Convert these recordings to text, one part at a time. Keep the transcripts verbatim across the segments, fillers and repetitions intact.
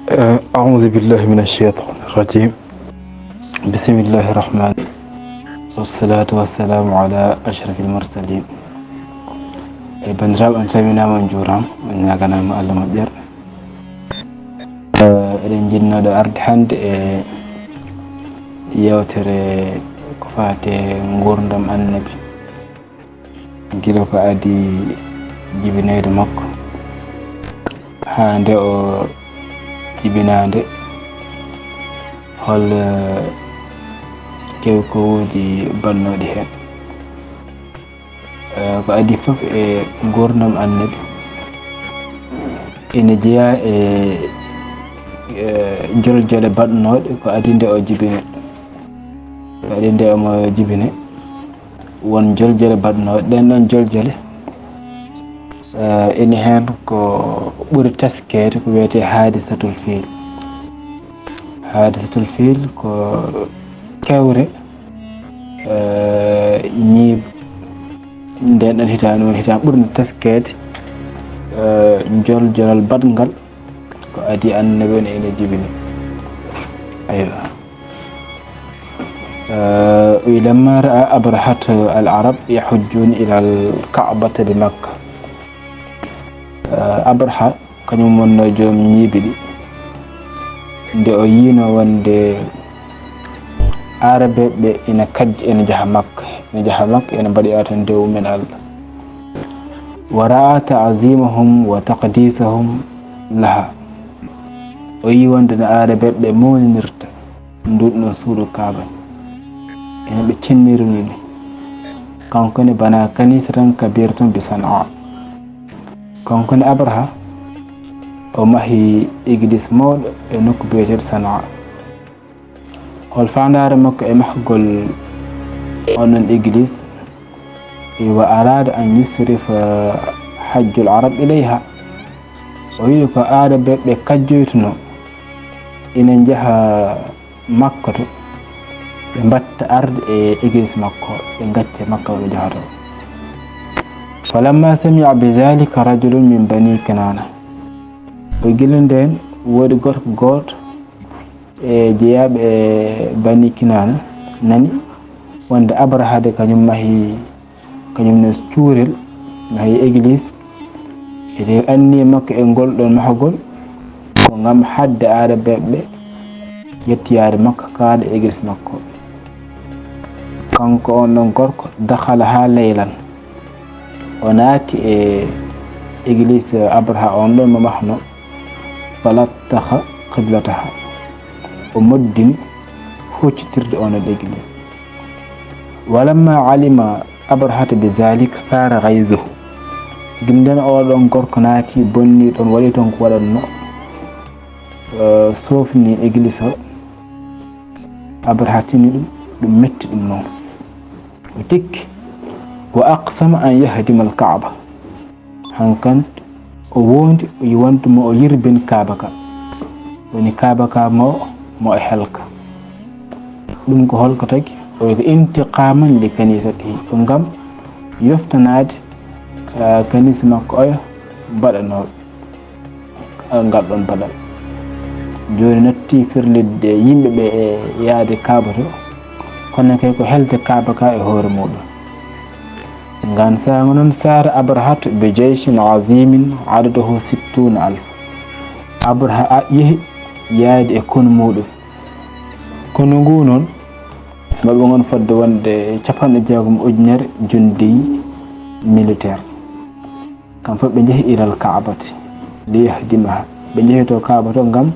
أعوذ بالله من الشيطان الرجيم. بسم الله الرحمن الرحيم. والصلاة والسلام على أشرف المرسلين. E banndiraaɓe, on calminaama, on njuuraama, on ñaaganaama Allah moƴƴere. Eh, eɗen njiɗnoo ɗo arde hannde e yewtere ko faati e nguurndam Annabi, gila ko adii jibinoyde makko haa nde o jibinaande, hol, eh, kewkowuuji baɗnooɗi heen. Eh, ko adii fof e nguurndam Annabi ina jeyaa e, eh, joljole baɗnooɗe ko adii nde o jibini. Ko adii nde omo jibini, won joljole baɗnooɗe. Ɗeen ɗoon joljole, eh, ina heen ko ɓuri teskeede ko wiyetee haadisatul fiil. Haadisatul fiil ko kewre, eh, ñiiɓ-, ndeen ɗoon hitaande, woni hitaande ɓurnde teskeede, eh, joljolal baɗngal ko adii Annabi on ina jibini. Aywa. Eh, o wiyi, "لما رأى أبرهة العرب يحجون إلى الكعبة بمكة." Eh, Abraha, kañum wonnoo joom ñiibi ɗi. Nde o yiinoo wonde Aarabeeɓe ɓe ina kajja, ina njaha Makka, ina njaha Makka, ina mbaɗoya toon dewu mum en Allah. "ورأى تعظيمهم وتقديسهم لها." O yii wonde no Aarabeeɓe ɓe mawninirta nduun ɗoon suudu Kaaba, ina ɓe cennirunoo ni. Kanko ne, "بنى كنيسة كبيرة بصنعاء." Kanko ne Abraha, o mahi église mawɗo e nokku biyeteeɗo Sanaa. Hol faandaare makko e mahgol onon église? "وأراد أن يصرف حج العرب إليها." O wiyi ko Aarabeeɓe ɓe kajjoytunoo, ina njaha Makka to, ɓe mbaɗta arde e église makko, ɓe ngacca Makka, ɓe njaha to. "فلما سمع بذلك رجل من بني كنانة." O gila ndeen woodi gorko gooto e jeyaaɓe e Bani Kinaana nani wonde Abraha de kañum mahi, kañum ne cuurel, mahi église. Ede anniya makko e ngol ɗoon mahgol ko ngam haɗde Aarabeeɓe ɓe yettoyaade Makka, kaada église makko. Kanko on ɗon gorko, "دخلها ليلا." O naati e église Abraha on ɗon mo mahno, "فلطخ قبلتها." O moddini huccitirde on ɗon église. "ولما علم أبرهة بذلك ثار غيظه." Gila ndeen oo ɗon gorko naati, bonni ɗon, waɗi toon ko waɗatnoo, eh, soofni église o. Abraha tini ɗum, ɗum metti ɗum noon. O tikki, "وأقسم أن يهدم الكعبة." Hankan o wondi, o yi wonde mo o yirbin Kaaba ka. Woni Kaaba ka mo, mo e halka. Ɗum ko holko tagi? O wiyi ko "انتقاما لكنيسته." Ko ngam yoftanaade, ah, kanisa makko oya mbaɗanoo ngal ɗon baɗal. Jooni natti firlitde yimɓe ɓe e yaade Kaaba to, kono kay ko helde Kaaba ka e hoore muɗum. Ngan saanga noon, "سار أبرهة بجيش عظيم عدده ستون ألفا." Abraha a-, yehi yaade e konu muɗum. Konu ngu noon, maɓe ngon fodde wonde capanɗe jeegom ujunere jundi militaire. Kam fof ɓe njehi "إلى الكعبة ليهدمها." Ɓe njehi to Kaaba to ngam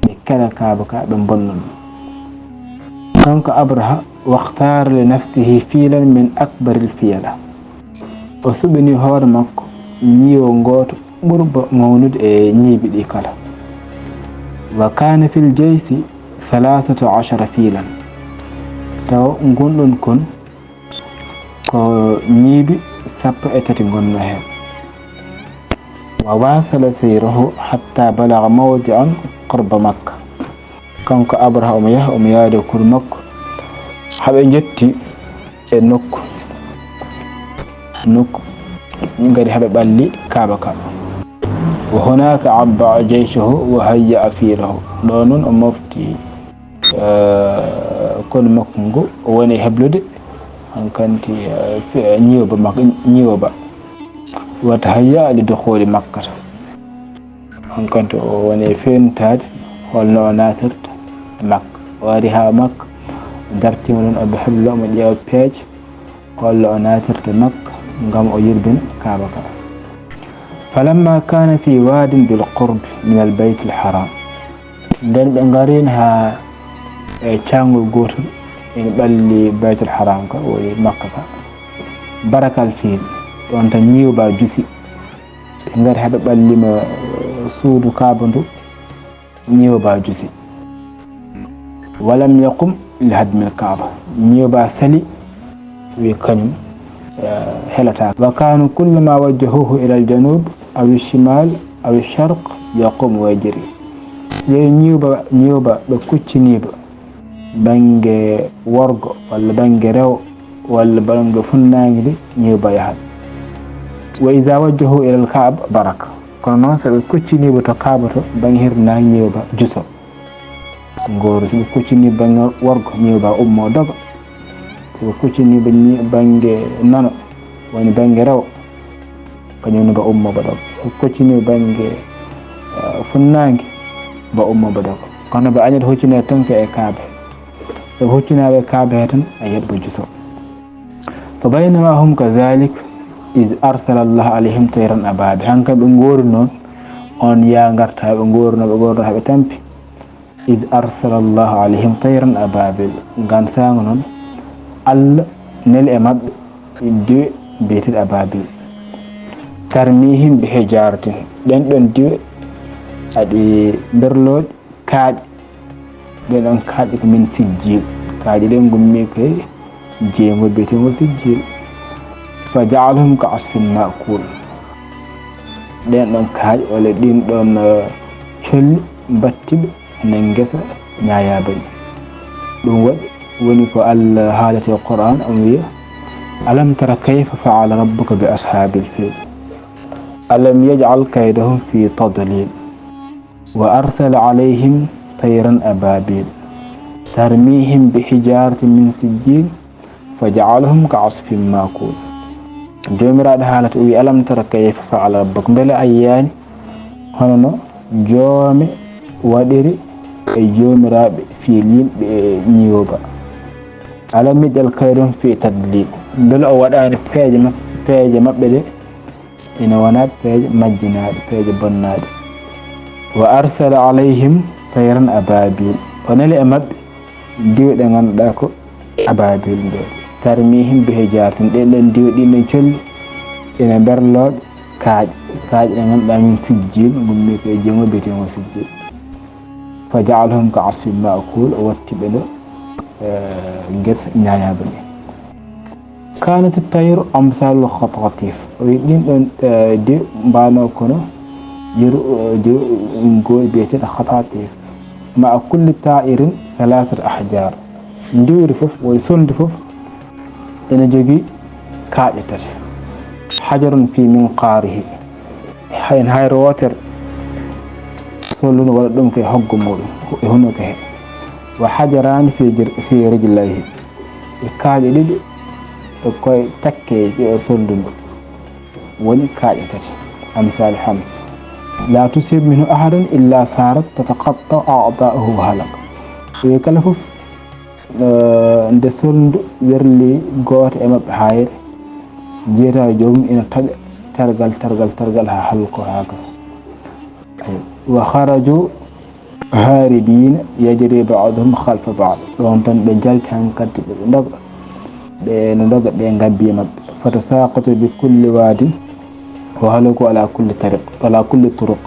ɓe kela Kaaba ka, ɓe mbonna ɗum. Kanko Abraha, "واختار لنفسه فيلا من أكبر الفيلة." O suɓini hoore makko ñiiwo ngooto ɓurba mawnude e ñiibi ɗi kala. "وكان في الجيش ثلاثة عشر فيلا." Tawa ngun ɗon kon ko ñiibi sappo e tati ngonnoo heen. "وواصل سيره حتى بلغ موضعا قرب مكة." Kanko Abraha omo yaha, omo yaada e konu makko, haa ɓe njetti e nokku, nokku ngari haa ɓe ɓalli Kaaba ka. وهناك عبأ جيشه وهيأ فيله. Ɗo noon o mofti, eh, konu makko ngu, o woni e heblude hankanti, eh, fe-, ñiwba makko, ñiwba. وتهيأ لدخول مكة. Hankanti o woni e fewnitaade holno o naatirta Makka. O ari haa Makka, o dartiima ɗoon, omo heblo, omo ƴeewa peeje, holno o naatirta Makka ngam o yurbina Kaaba ka. فلما كان في واد بالقرب من البيت الحرام. Nden ɓe ngariino haa e caangol gootol ene ɓalli Baytul Haram ka, woni Makka ka. برك الفيل, ɗoon tan ñiwba jusi. Ɓe ngari haa ɓe ɓallima, eh, suudu Kaaba ndu, ñiwba jusi. ولم يقم لهدم الكعبة. Ñiwba sali, wi kañum, eh, helataa. وكانوا كلما وجهوه إلى الجنوب أو الشمال أو الشرق يقوم ويجري. So tawi ñiwba, ñiwba ɓe kucciniiba bannge worgo walla bannge rewo walla bannge funnaange de, ñiwba yahat. وإذا وجهوه إلى الكعبة برك. Kono noon, so ɓe kucciniiba to Kaaba to, bannge hirnaange, ñiwba juso. Ngooru, so ɓe kucciniiba bannge worgo, ñiwba ummo doga. So ɓe kucciniiba ñi-, bannge nano, woni bannge rewo, kañum ne ba ummo ba doga. So ɓe kucciniiba bannge, eh, funnaange, ba ummo ba doga. Kono ɓe añata huccineede tan ko e Kaaba. So ɓe huccinaama e Kaaba he tan, a yiyat ba juso. فبينما هم كذلك إذ أرسل الله عليهم طيرا أبابيل. Hankadi ɓe ngooru noon, oon yaa ngarta ɓe ngooru no ɓe ngooru haa ɓe tampi. إذ أرسل الله عليهم طيرا أبابيل. Ngaan saanga noon, Allah neli e maɓɓe diwe biyeteeɗe ababil. ترميهم بحجارة. Ɗeen ɗoon diwe aɗi berlooɗi kaaƴe. Ɗeen ɗoon kaaƴe ko من سجيل. Kaaƴe ɗeen ngummii ko e jeyngo biyeteengol Sijjiil. فجعلهم كعصف مأكول. Ɗeen ɗoon kaaƴe, walla ɗiin ɗoon, eh, colli, mbaɗti ɓe ene ngesa ñaayaaba ni. Ɗum waɗi, woni ko Allah haalata e Qur'aan, omo wiya: ألم تر كيف فعل ربك بأصحاب الفيل. ألم يجعل كيدهم في تضليل. وأرسل عليهم طيرا أبابيل. ترميهم بحجارة من سجيل. فجعلهم كعصف مأكول. Joomiraaɗo haalata, o wiyi: ألم تر كيف فعل ربك. Mbele a yiyaani hono no Joome waɗiri e joomiraaɓe fiil yimɓe e ñiwba. ألم يجعل كيدهم في تضليل. Mbele o waɗaani peeje mab-, peeje maɓɓe ɗe ina wona peeje majjinaaɗe, peeje bonnaaɗe. وأرسل عليهم طيرا أبابيل. O neli e maɓɓe diwe ɗe ngannduɗaa ko ababil nde. ترميهم بحجارة. Ɗeen ɗoon diwe ɗiin ɗoon colli ina berlooɗe kaaƴe, kaaƴe ɗe ngannduɗaa من سجيل, ngummii ko e jeyngo biyeteengol Sijjiil. فجعلهم كعصف مأكول, o watti ɓe no, eh, ngesa ñaayaaba ni. كانت الطير أمثال الخطاطيف. O wiyi ɗiin ɗoon, eh, diwe mbaanoo kono yeru, eh, diwe ngooy biyeteeɗo خطاطيف. مع كل طائر ثلاثة أحجار. Ndiwri fof, woy sonndu fof, ene jogii kaaƴe tati. حجر في منقاره. Hay, hayre wootere, sonndu no waɗa ɗum ko e hoggo muuɗum, e hunuko he. وحجران في جر-، في رجليه. E kaaƴe ɗiɗi e koye takke, e sonndu ndu. Woni kaaƴe tati. أمثال خمس. لا تصيب منه أحدا إلا صارت تتقطع أعضاؤه وهلك. E kala fof, eh, nde sonndu werli gooto e maɓɓe hayre, njiyata joomum ina taƴa tergal, tergal, tergal haa halko haa gasa. Aywa. وخرجوا هاربين يجري بعضهم خلف بعض. Ɗoon tan ɓe njalti hankadi ɓe ndoga. Ɓe no ndoga ɓe ngabbi e maɓɓe. فتساقطوا بكل واد وهلكوا على كل طريق، على كل طرق.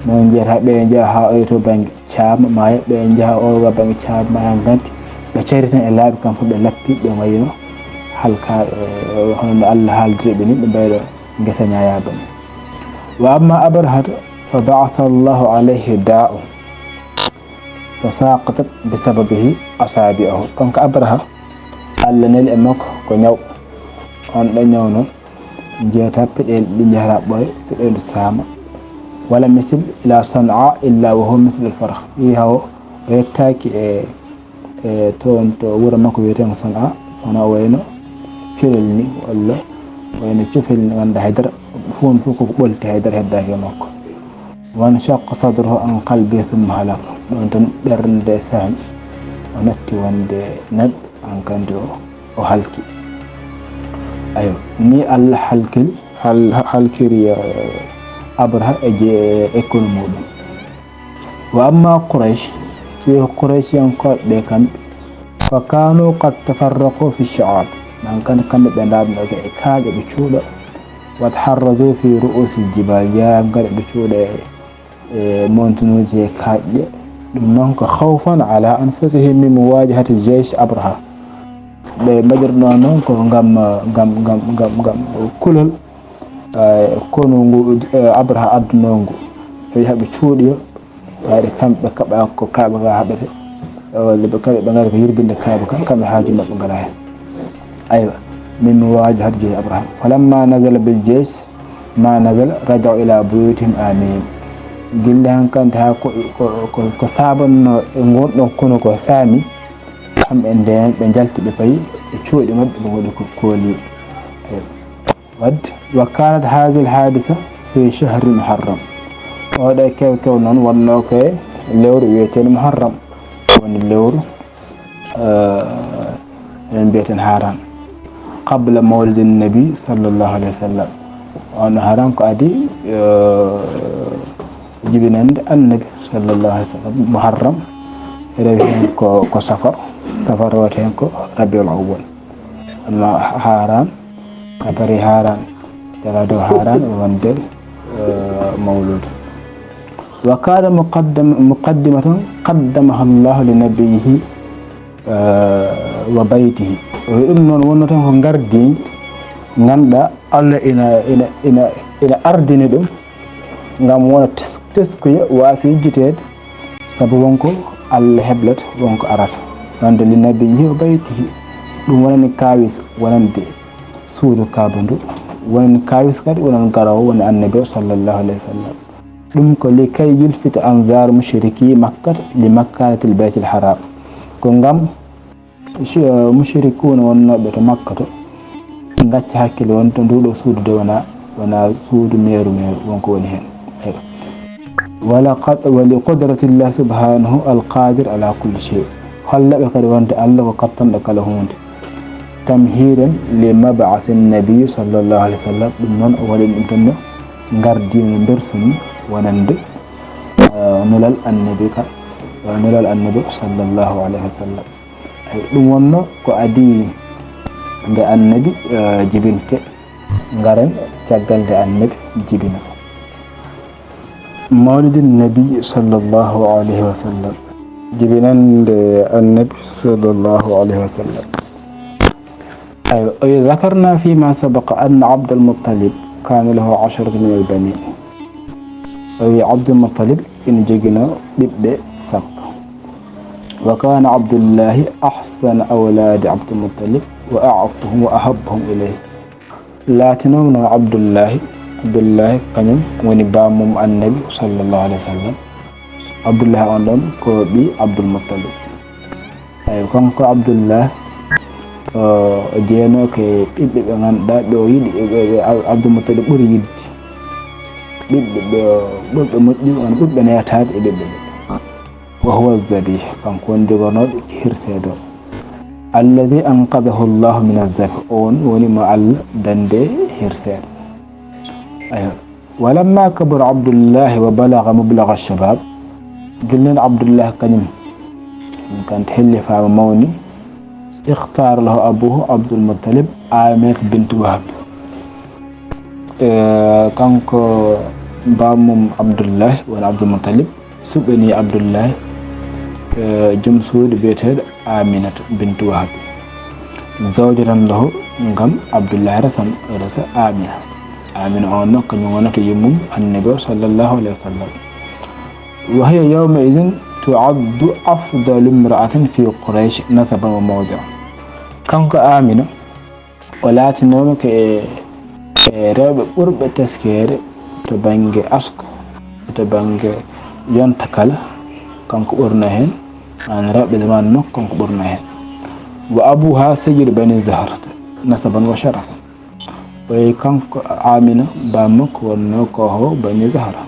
Noon njiyata ɓe njaha haa oyo to bannge caama maaya, ɓe njaha o ga bannge caama maaya hankadi. Ɓe cari tan e laabi kam fof ɓe lappi, ɓe wayno halka, eh, hono no Allah haaldiri ɓe ni, ɓe mbaylo ngesa ñaayaaba ni. وأما أبرهة فبعث الله عليه داء تساقطت بسببه أصابعه. Kanko Abraha, Allah neli e makko ko ñaw. On ɗo ñaw noon, njiyata peɗeeli ɗi njahata ɓooya, so ɗe saama, ولم يصل إلى صنعاء إلا وهو مثل الفرخ. Wi hawo o yettaaki e, e toon to wuro makko wiyeteengo Sanaa. Sanaa o wayno colel ni, walla wayno cofel ni, wonde haydara, fof fof koko ɓolti, haydara heddaaki e makko. وانشق صدره عن قلبه ثم هلك. Ɗoon tan ɓernde saami, o natti wonde neɗɗo, aan kandi o, o halki. Ayo, ni Allah halkiri, hal-, halkiri, eh, Abraha e je-, e konu muuɗum. وأما قريش, wi Qurayshiyankooɓe ɓe kamɓe, فكانوا قد تفرقوا في الشعاب. Aan kandi kamɓe ɓe ndaarnoo e kaaƴe ɓe cuuɗa. وتحرزوا في رؤوس الجبال, yaa ngara ɓe cuuɗa e, e montunuuji e kaaƴe. Ɗum noon ko خوفا على أنفسهم من مواجهة جيش أبرهة. Ɓe mbaɗirnoo noon ko ngam, ngam, ngam, ngam, ngam kulol, eh, konu ngu, eh, Abraha addunoo ngu. Tawi haɓe cuuɗiyo, tawi kamɓe kaɓa ko Kaaba ka haɓete. Walla ɓe kaɓa ɓe ngari ko yirbinde Kaaba ka, kamɓe haaju maɓɓe ngala heen. Aywa, من مواجهة جيش أبرهة. فلما نزل بالجيش ما نزل رجعوا إلى بيوتهم آمنين. Gilla han kandi haa ko, ko, ko, ko saabannoo e ngon ɗon konu ko saami, kamɓe ndeen ɓe njalti ɓe payi e cuuɗi maɓɓe ɓe ngoni ko kooli. Aywa. Wadde, وكانت هذه الحادثة في شهر محرم. Oɗo kew kew noon wonnoo ko e lewru wiyeteendu Muharram. Woni lewru, eh, en mbiyeten Haran. قبل مولد النبي صلى الله عليه وسلم. On Haran ko adii, eh, jibinande Annabi صلى الله عليه وسلم. Muharram, rewi heen ko, ko Safar. Safar rewata heen ko Rabiul Awwal. Amma Haran, a bari Haran, jala dow Haran e wonde, eh, mawlud. وكان مقدم-، مقدمة قدمها الله لنبيه, eh, وبيته. O wi ɗum noon wonno tan ko ngardiiñ, ngannduɗaa Allah ina, ina, ina, ina ardini ɗum ngam wona tes-, teskuya waasi yejjiteede, sabu won ko Allah heblata, won ko arata. Wonande لنبيه وبيته, ɗum wonani kaawis wonande suudu Kaaba ndu, wonani kaawis kadi wonani garoowo woni Annabi o صلى الله عليه وسلم. Ɗum ko لكي يلفت أنظار مشركي مكة لمكانة البيت الحرام. Ko ngam Mushi-, eh, mushrikuuna wonnooɓe to Makka to, ngacca hakkille won to nduuɗo suudu de wona, wona suudu meeru meeru, won ko woni heen. Eywa. ولقد-، ولقدرة الله سبحانه القادر على كل شيء. Holla ɓe kadi wonde Allah ko kattanɗo kala huunde. تمهيدا لمبعث النبي صلى الله عليه وسلم. Ɗum noon o waɗi ɗum tan no ngardiino, no mbersuni wonande, eh, nulal Annabi ka, eh, nulal Annabi صلى الله عليه وسلم. Ɗum wonno ko adii nde Annabi, eh, jibinte, ngaren caggal nde Annabi jibina. مولد النبي صلى الله عليه وسلم. Jibinande Annabi صلى الله عليه وسلم. Aywa, o wi, ذكرنا فيما سبق أن عبد المطلب كان له عشرة من البنين. O wi Abdul Muttalib ina joginoo ɓiɓɓe sappo. وكان عبد الله أحسن أولاد عبد المطلب وأعفهم وأحبهم إليه. Laatinooma noon Abdullahi, Abdullahi kañum woni bammum Annabi صلى الله عليه وسلم. Abdullahi on ɗon ko ɓii Abdul Muttalib. Eywa, kanko Abdullah, o, o jeenooke e ɓiɓɓe ɓe ngannduɗaa ɓe o yiɗi, ɓe, ɓe, ɓe Abdul Muttalib ɓuri yiɗde. Ɓiɓɓe ɓe, ɓurɓe moƴƴude, wano ɓurɓe neetaade e ɓiɓɓe ɓe. وهو الذبيح, kanko woni jogornooɗo hirseede o. الذي أنقذه الله من الذبح, o woni, woni mo Allah dañde hirseede. Eywa. ولما كبر عبد الله وبلغ مبلغ الشباب, gila noon Abdullah kañum, kanko hellifaama mawni, اختار له أبوه عبد المطلب آمنة بنت وهب. Eh, kanko bammum Abdullah, woni Abdul Muttalib, suɓanii Abdullah, eh, joom suudu biyeteeɗo Aminata bintu Wahab. زوجة له, ngam Abdullah resan, resa Amina. Amina on no kañum wonata yummum Annabi o صلى الله عليه وسلم. وهي يومئذ تعد أفضل امرأة في قريش نسبا وموضعا. Kanko Amina, o laatinooma ko e, e rewɓe ɓurɓe teskeede to bannge asko, to bannge yonta kala, kanko ɓurna heen, maanaam rewɓe zamaanu makko, kanko ɓurna heen. Wa abuha sayyidu bani Zahrata, nasaban wa sharafan. O wi kanko Amina, baa makko wonno ko ho bani Zahra.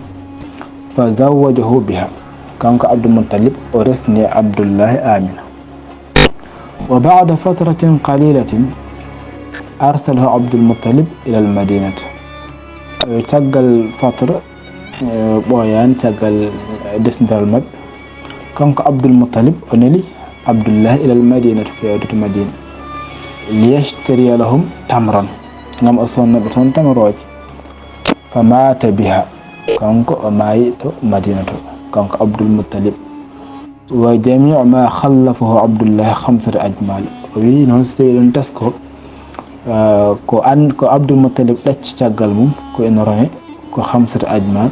Fa zawwajahu biha, kanko Abdul Muttalib, o resni Abdullahi Amina. Wa ba'da fatratin qalilatin, arsalahu Abdul Muttalib ila al-Madinati. Eh, caggal fatra, eh, ɓooyaani, caggal, eh, desndal maɓɓe, kanko Abdul Muttalib o neli Abdullahi ila al-Madinati, fewde to Madina, li yashtariya lahum tamran, ngam o sonna ɓe toon tamarooje. Fa mata biha, kanko o maayi to Madina to, kanko Abdul Muttalib. Wa jami'u ma khallafahu Abdullahi khamsata ajmal. O wi noon, so tawi eɗen tasko, ah, ko an, ko Abdul Muttalib ɗacci caggal mum, ko ene rone, ko khamsata ajmal,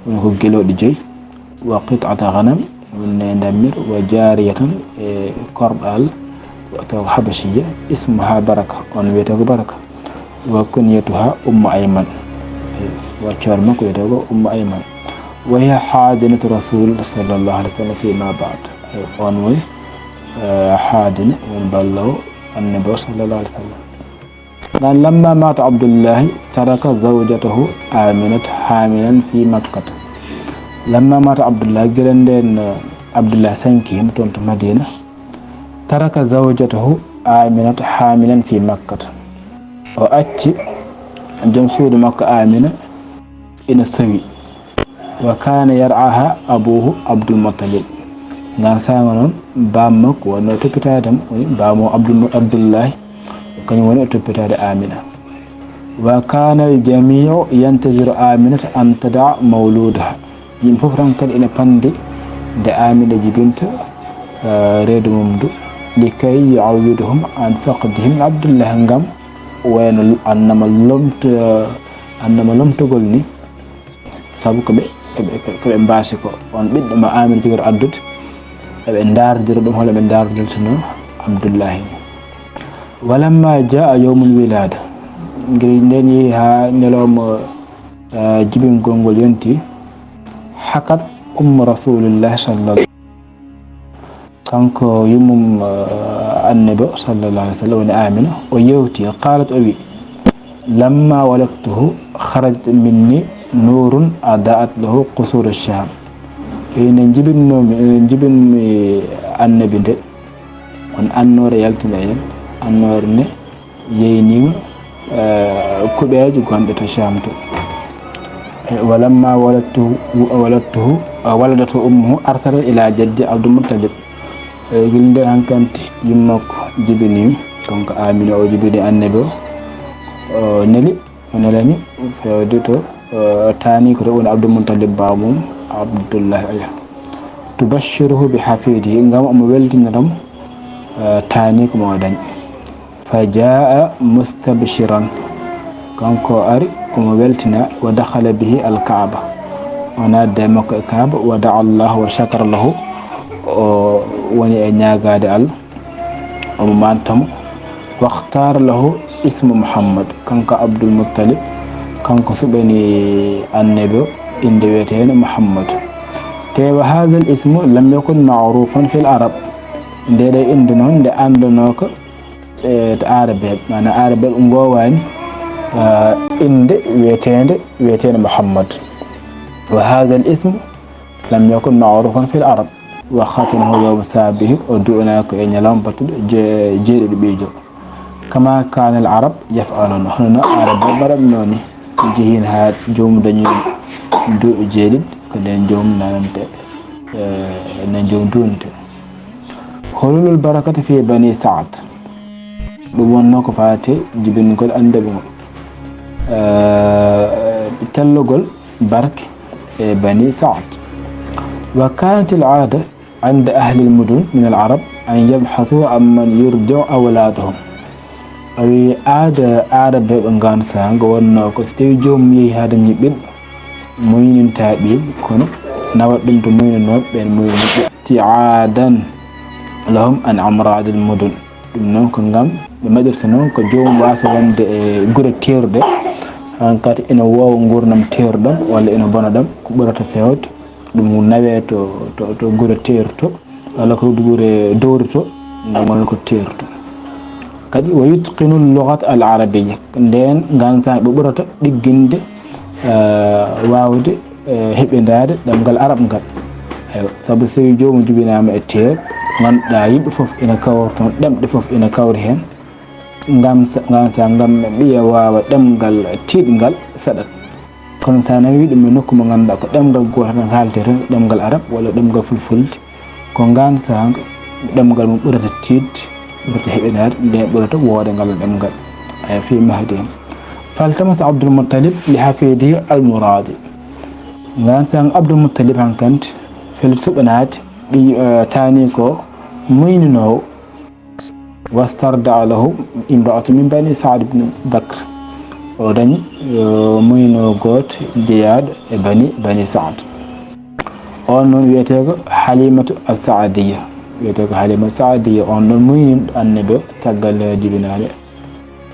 woni ko gelooɗi joyi, wa qit'ata ghanam, wonne dammir, wa jariyatan, e korɗal, taw habashiya, ismuha Baraka, on wiyete ko Baraka. Wa kunyatuha Ummu Ayman. Waccoore makko wiyetee ko Ummu Ayman. Wa hiya hadinatu Rasul sallallahu alaihi wasallam fi ma ba'd. On woni, eh, hadina, woni ballowo Annabi o sallallahu alaihi wasallam. Dan lamma mata Abdullahi taraka zawjatahu Aminat hamilan fi Makkah. Lamma mata Abdullahi, gila nden, eh, Abdullahi sanki himo toon to Madina. Taraka zawjatahu Aminata hamilan fi Makkata. O acci joom suudu makko Amina ina sowi. Wa kana yar'aha abuhu Abdul Muttalib. Ngan saanga noon, baam makko wonno toppitaade mo, woni baamo Abdul, Abdullahi, kañum woni o toppitaade Amina. Wa kana al-jami'u yantaziru Aminata an tada'a mawludaha. Yimɓe fof tan kadi ene panndi nde Amina jibinta, eh, reedu mum ndu, likay yu'awwidahum an faqdihim Abdullah, ngam wayno annama lomto-, annama lomtogol ni, sabu ko ɓe, ko ɓe, ko ɓe mbaasi ko on ɓiɗɗo mo Amina jogori addude, eɓe ndaardira ɗum hono ɓe ndaardirtano Abdullahi ni. Walamma jaa yawmul wilada, ngel nden yehi haa ñalawma, eh, jibingol ngol yonti, hakat ummu Rasulillahi sallallahu, kanko yummum, eh, Annabi o sallallahu alaihi wasallam, woni Amina, o yewti, qalat, o wi, lamma waladtuhu kharajat minni nurun ada'at lahu qusur ash-Sham. Ene jibinnomi, ene jibinmi Annabi nde, on annoore yaltina en, annoore nde yeynima, eh, kuɓeeje gonɗe to Sham to. Eh, walamma waladtu, waladtuhu, eh, waladatu ummuhu arsalat ila jaddi Abdul Muttalib. Eh, gila nden hankanti yummakko jibini, kanko Amina o jibini Annabi o, o neli, o nelani fewde to, eh, taani ko to woni Abdul Muttalib baamum Abdullahi oya. Tubashshiruhu bi hafidihi, ngam omo weltinira mo, eh, taani ko mo dañi. Fa jaa mustabshiran. Kanko o ari, omo weltina, wa dakhala bihi al-Ka'ba. O naatdi e makko e Kaaba, wa da'a Allah wa shakara lahu. O woni e ñaagaade Allah, omo maanta mo. Wa ikhtara lahu ismu Muhammad. Kanko Abdul Muttalib, kanko suɓani Annabi o innde wiyeteende Muhammad. Te wa hadha al-ismu lam yakun ma'rufan fil Arab. Nde ɗo innde noon, nde anndanooka e to Aarabeeɓe, maanaam Aarabeeɓe ngoowaani, ah, innde wiyeteende, wiyeteende Muhammad. Wa hadha al-ismu lam yakun ma'rufan fil Arab. Wa khatanahu yawma sabihi, o du'anaa ko e ñalawma battuɗo je-, jeeɗiɗo ɓiijo. Kama kana al-Arab yaf'alun, hono no Aarabeeɓe mbaɗatnoo ni, jehin haa joomum dañi duuɓi jeeɗiɗi, ko nden joomum nanante, eh, nden joomum duunete. Hululul barakati fi Bani Sa'd. Ɗum wonno ko faati jibingol Annabi ngol. Eh, tellugol barke e Bani Sa'd. Wa kanat al-'ada 'inda ahli al-mudun min al-'arab an yabhathu amman yurdi'u awladahum. O wi aada Aarabeeɓe ngaan saanga wonno ko so tawi joomum yehi haa dañi ɓiɗɗo, muyninta ɓiyum, kono nawat ɗum to muynanooɓe ɓeen, muyna ɓe. Ibti'adan lahum an amradil mudun. Ɗum noon ko ngam ɓe mbaɗirta noon ko joomum waasa wonde e gure teeruɗe, Hankadi ina woowa nguurndam teeruɗam walla ina bona ɗam, ko ɓurata feewde ɗum nawee to, to, to gure teeru to, walla ko gure dowri to, ɗum wonata ko teeru to. Kadi, wa yutqinu lughat al arabiyya, ndeen ngansan ɓe ɓurata ɗigginde, eh, waawde, eh, heɓindaade ɗemngal arab ngal. Eywa, sabu so tawii joomum jibinaama e teeru, ngannduɗaa yimɓe fof ina kawri toon, ɗemɗe fof ina kawri heen, ngam sa-, ngam sa-, ngam ɓiya waawa ɗemngal tiiɗngal saɗat. Kono so a nawii ɗum e nokku mo ngannduɗaa ko ɗemngal gootal tan haaltee toon, ɗemngal arab walla ɗemngal fulfulde, ko ngaan saanga ɗemngal mum ɓurata tiiɗde, ɓurata heɓinaade, nden ɓurata woode ngal ɗemngal. Aya, fi mahdihim. Faltamasa Abdul Muttalib li hafidihi al Muradi. Ngaan saanga Abdul Muttalib hankadi feli suɓanaade ɓiy, eh, taani ko muyninoowo. Wastarda'a lahu imra'atun min bani Sa'd ibn Bakr. O dañi, eh, muyno gooto jeyaaɗo e bani, bani Sa'd. On noon wiyetee ko Halimatu As-Sa'diyya. Wiyetee ko Halimatu Sa'diyya. On ɗon muyni Annabi o caggal nde jibinaade.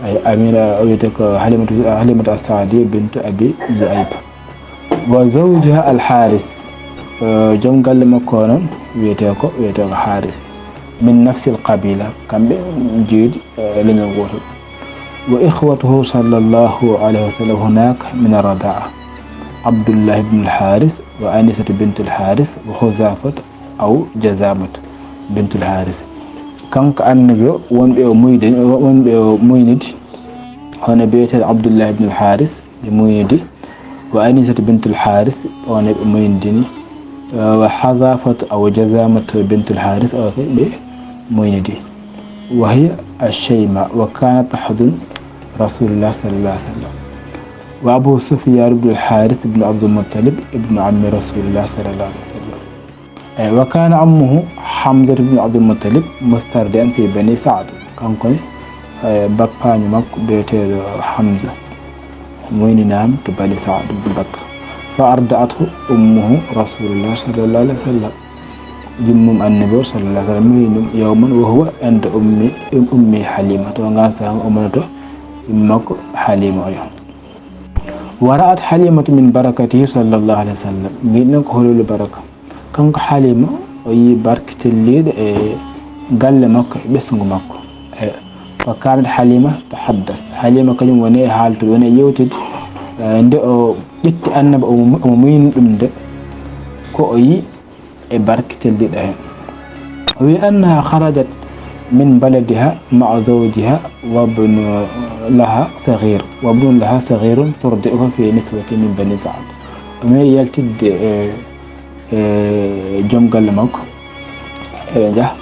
Ay, Amina, o wiyetee ko Halimatu, Halimatu As-Sa'diyya bintu Abi Zu'ayb. Wa zawjuha Al-Haris. Eh, joom galle makko o noon wiyetee ko, wiyetee ko Haris. Min nafsil qabila. Kamɓe jeeɗi, eh, leñol gootol. Wa ikhwatuhu sallallahu alayhi wa sallam hunaka min ar-rada'a. Abdullah ibn al-Haris wa Anisatu bint al-Haris wa Khuzafat aw Jazamat bint al-Haris. Kanko Annabi o, wonɓe o muynidi, wonɓe o muynidi, hono biyeteeɗo Abdullah ibn al-Haris, ɓe muynidi, wa Anisatu bint al-Haris, on ɓe muynidini, wa Hazafatu aw Jazamat bint al-Haris, o ko ɓe muynidi. Wa hiya ash-Shayma, wa kanat tahdun Rasulullah sallallahu alayhi wa sallam. Wa Abu Sufyan ibn al-Haris ibn Abdul Muttalib ibn ammi Rasulillah sallallahu alayhi wa sallam. Eyi, wa kana ammuhu Hamza ibn Abdul Muttalib mustardi'an fi bani Sa'd. Kanko ne, eh, bappaanyo makko biyeteeɗo Hamza muyninaama to bani Sa'd ibn Bakr. Fa arda'athu ummuhu Rasulillah sallallahu alayhi wa sallam. Yummum Annabi o sallallahu alayhi wa sallam muyni ɗum yawman wa huwa inda ummi, ummi Halima. To ngaan saanga o wonno to yumma makko Halima oya. Wa ra'at Halimatu min barakatihi sallallahu alayhi wa sallam. Mbiɗen ko holol baraka. Kanko Halima, o yii barke telliiɗo e galle makko, e ɓesngu makko. E, fa kanat Halima tahaddas. Halima kañum woni e haaltude, woni e yewtude, e, nde o ƴetti Annabi, omo, omo muyni ɗum nde, ko o yii e barke telliiɗo heen. O wi annaha kharajat min baladiha ma'a zawjiha wa ibnun laha saghir, wa ibnun laha saghirun turdi'uhu fi niswatin min bani Sa'd. O meeɗi yaltidde e, e joom galle makko, eɓe njaha,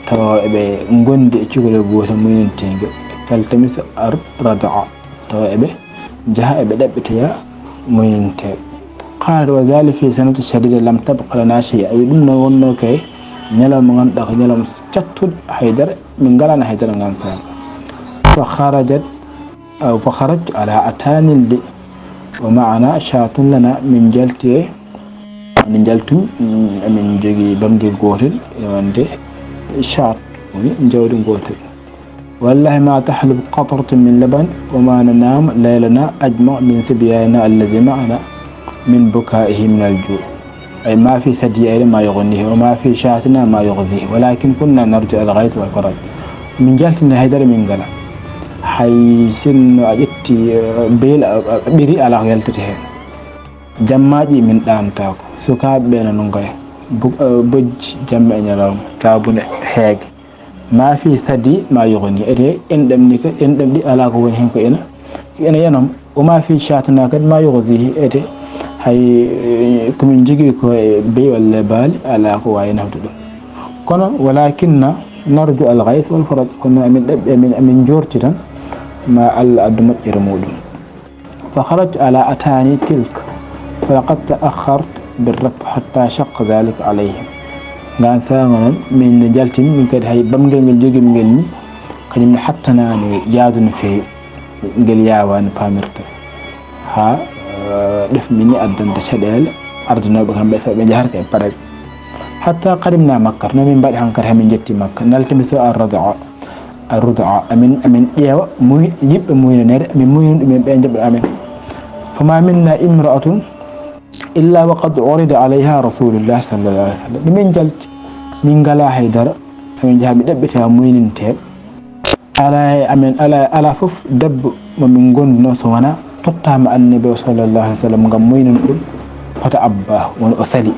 tawa eɓe ngondi e cukalel gootel muyninteengo, taltamisu ar-rada'a. Tawa eɓe njaha, eɓe ɗaɓɓitoya muynanteeɓe. Qaalat, wa zalika fi sanatin shadida lam tabqa lana shay'a. Wi ɗum noon wonno kay ñalawma mo ngannduɗaa ko ñalawma cattuɗo, haydara, min ngalano haydara ngaan saanga. Fa kharajat, aw fa kharajtu ala atanin li, wa ma'ana shatun lana, min njalti e, min njaltum, mm, emin njogii bamngel gootel, e wonde shat, woni njawdi gootel. Wallahi ma tahlub qatratun min laban wa ma nanamu laylana ajma min sibyanina allazi ma'ana min bukaihi min al-ju'. Ay ma fi sadiyaina ma yughnihi wa ma fi shatina ma yughzihi walakin kunna narju al-ghayth wal faraj. Min njaltini haydara min ngala. Hay sinno a ƴetti, eh, beel a, a, a ɓiri ala ko yaltata heen. Jammaaji min ɗaantaako. Sukaaɓe ɓe no ngoya. Bu-, eh, bojji jamma e ñalawma. Saabune heege. Ma fi sadi ma yughni, ete enɗam ni ka, enɗam ɗi alaa ko woni heen ko ena, ko ena yanom. Wa ma fi shatina kadi ma yughzihi, ete hay, eh, ko min njogii ko e beyi walla e baali, alaa ko waawi nafde ɗum. Kono walakinna narju al ghays wal faraj, kono amin ɗaɓɓi, amin, amin njoorti tan ma Allah addu moƴƴere muɗum. Fa kharajtu ala atani tilka, fa laqad ta'akhkhartu bir raf hatta shaqqa dhalika alayhim. Ngaan saanga noon, min no njaltimi, min kadi hay bamngel ngel njogimi ngel ni, kañum ne hattanaani yaadu no feewi, ngel yaawaani paamirta. Haa, eh, ɗef min ni addanta caɗeele ardunooɓe kamɓe, sabu ɓe njahata e paɗal. Hatta qadimna Makka, no min mbaɗi hankadi haa min njetti Makka, naltimi so ar-rada'a. الرضعاء. Amin, amin ƴeewa muy-, yiɗɓe muynaneede, amin muynina ɗumen, ɓe njaɓa amin. فما منا امرأة إلا وقد عرض عليها رسول الله صلى الله عليه وسلم. Nde min njalti, min ngalaa hay dara, so min njaha, mi ɗaɓɓita muynintee. Alaa e amen, alaa, alaa fof debbo mo min ngonduno so wonaa tottaama Annabi o sallallahu alaihi wa sallam ngam muynana ɗum, fata abba, woni o sali.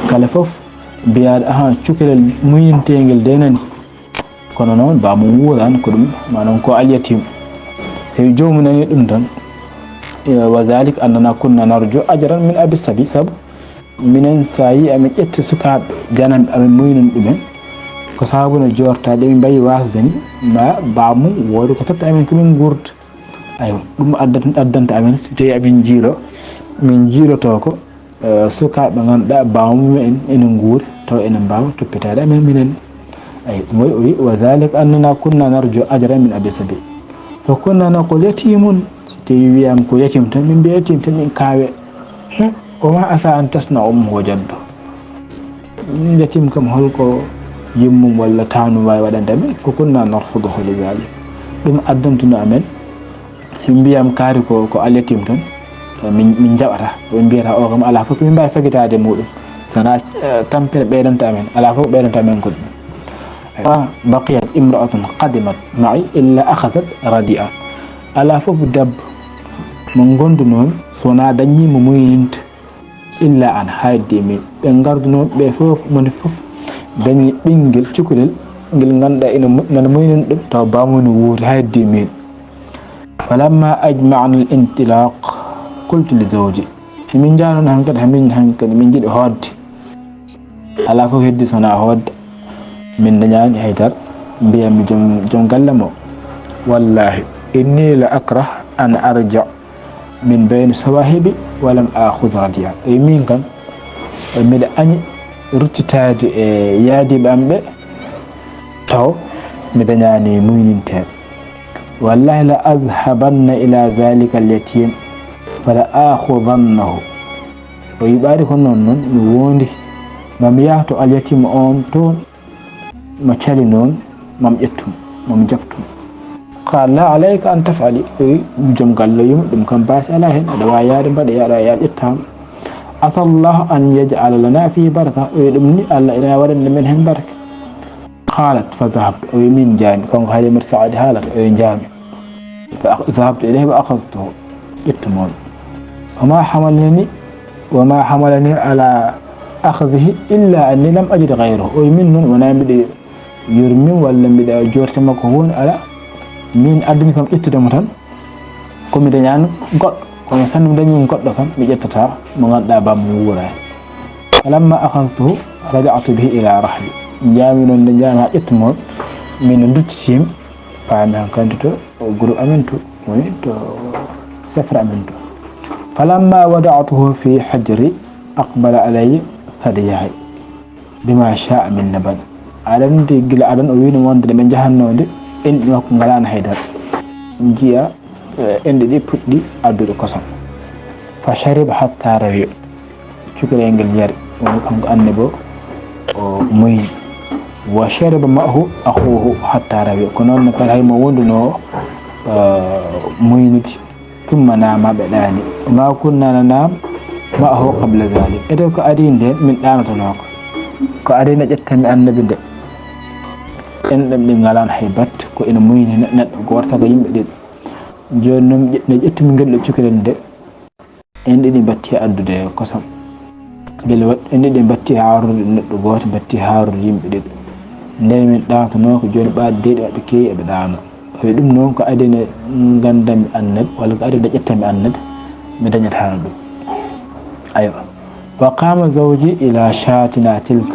Kala fof mbiyaɗo, "Ahan, cukalel muyninteengel de nani." Kono noon, baamum wuuraani, ko ɗum, maanaam ko alyatim. So tawi joomum nani ɗum tan, e, "وذلك أننا كنا نرجو أجرا من أبي الصبي." Sabu minen, so a yii amin ƴetta sukaaɓe jananɓe, amin muynina ɗumen, ko sababu no joortaade, min mbayi waasde ni, ma baamum wooda ko totta amin, ko min nguurda. Aywa, ɗum addat-, addanta amin, so tawi amin njiilo, min njiiloto ko, eh, sukaaɓe ngannduɗaa baamum en ene nguuri, taw ene mbaawa toppitaade amin minen. Ay, ɗum waɗi o wi, "وذلك أننا كنا نرجو أجرا من أبي الصبي. فكنا نقول يتيم." So tawi wiyama ko yatim tan, min mbiya yatim tan, min kaawe. Hmm. "وما عسى أن تصنعوا" mo jaddo. Yatim kam, holko yummum walla taanum waawi waɗande amen? "فكنا نرفضه لذلك." Ɗum addantuno amen, so mbiyam kaari ko, ko alyatim tan, to min, min jaɓata. Ɓe mbiyata o kam alaa fof ko min mbaawi fagitaade muɗum. Sana, eh, tampere ɓeydanta amen, alaa fof ɓeydanta amen ko ɗum. "وبقيت امرأة قدمت معي إلا أخذت رضيعا." Alaa fof debbo mo ngondunoon so wonaa dañii mo muyninta. "إلا أنا", hay de min. Ɓe ngardunoo ɓe fof, moni fof dañi ɓinngel cukalel, ngel ngannduɗaa ina mu-, nana muynina ɗum, taw baamum no wuuri, hay de min. "فلما أجمعنا الانطلاق قلت لزوجي." Min njahnoo hankadi, hamin hankadi, min njiɗi hootde. Alaa fof heddi so wonaa hootde. Min dañaani hay dara. Mbiyammi joom, joom galle mo, "والله إني لأكره أن أرجع من بين الصواحب ولم آخذ رضيعا." E min kam, e miɗa añi ruttitaade e yaadiiɓe am ɓe, taw mi dañaani muyninteeɓe. "والله لأذهبن إلى ذلك اليتيم فلآخذنه." O yiɓaade ko noon noon, mi wondi, mami yah to alyatiima on toon, mo cali noon, mam ƴettum, mam jaɓtum. "قال: لا عليك أن تفعلي." O wi joom galle yum, ɗum kam baasi alaa heen, aɗa waawi yahde mbaɗa, yaɗa, yaɗa ƴettaama. "عسى الله أن يجعل لنا فيه بركة." O wi ɗum ni, Allah ina waɗande men heen barke. "قالت: فذهبت." O wi min njaami, kanko Halimatu Saadi haalata, o wi njaami. "فذهبت إليه وأخذته." Ƴettu mo. "وما حملني، وما حملني على أخذه إلا أني لم أجد غيره." O wi min noon wonaa mbiɗa yurmin walla mbiɗa joorti makko huunde, alaa. Min addani kam ƴettude mo tan, ko mi dañaani goɗɗo. Kono sanne mi dañi goɗɗo kam, mi ƴettata mo ngannduɗaa baamum wuuraani. "فلما أخذته رجعت به إلى رحلي." Njaami noon, nde njaami haa ƴettu mo, min no nduttitiimi, paami hankadi to groupe amen to, woni to sefre amen to. "فلما وضعته في حجري أقبل علي ثدياي بما شاء من لبن." Aɗa anndi gila adan o wiino wonde nde ɓe njahannoo nde, enɗi makko ngalaano hay dara. Njiya, eh, enɗi ɗi puɗɗi addude kosam. "فشرب حتى روي." Cukalel ngel yari, woni kanko Annabi o, o muyni. "وشرب معه أخوه حتى روي." Ko noon ne kadi hay mo wondunoo, eh, muynude. "ثم ناما", ɓe ɗaani. "وما كنا ننام معه قبل ذلك." Ete ko adii ndeen, min ɗaanotonoo ko. Ko adii nde ƴettanmi Annabi nde, enɗam ɗi ngalaano hay batte, ko ina muyni ne-, neɗɗo gooto saka yimɓe ɗiɗo. Jooni noon, ƴe-, nde ƴettumi ngel ɗo cukalel nde, enɗi ɗi mbattii addude kosam. Mbele waɗ-, enɗi ɗi mbattii haarude neɗɗo gooto, mbattii haarude yimɓe ɗiɗo. Ndeen min ɗaanotonoo ko, jooni ɓaade deyɗi maɓɓe keewi, eɓe ɗaano. O wi ɗum noon ko adii nde nganndanmi Annabi, walla ko adii nde ƴettanmi Annabi, mi dañata hano ɗum. Aywa. "وقام زوجي إلى شاتنا تلك."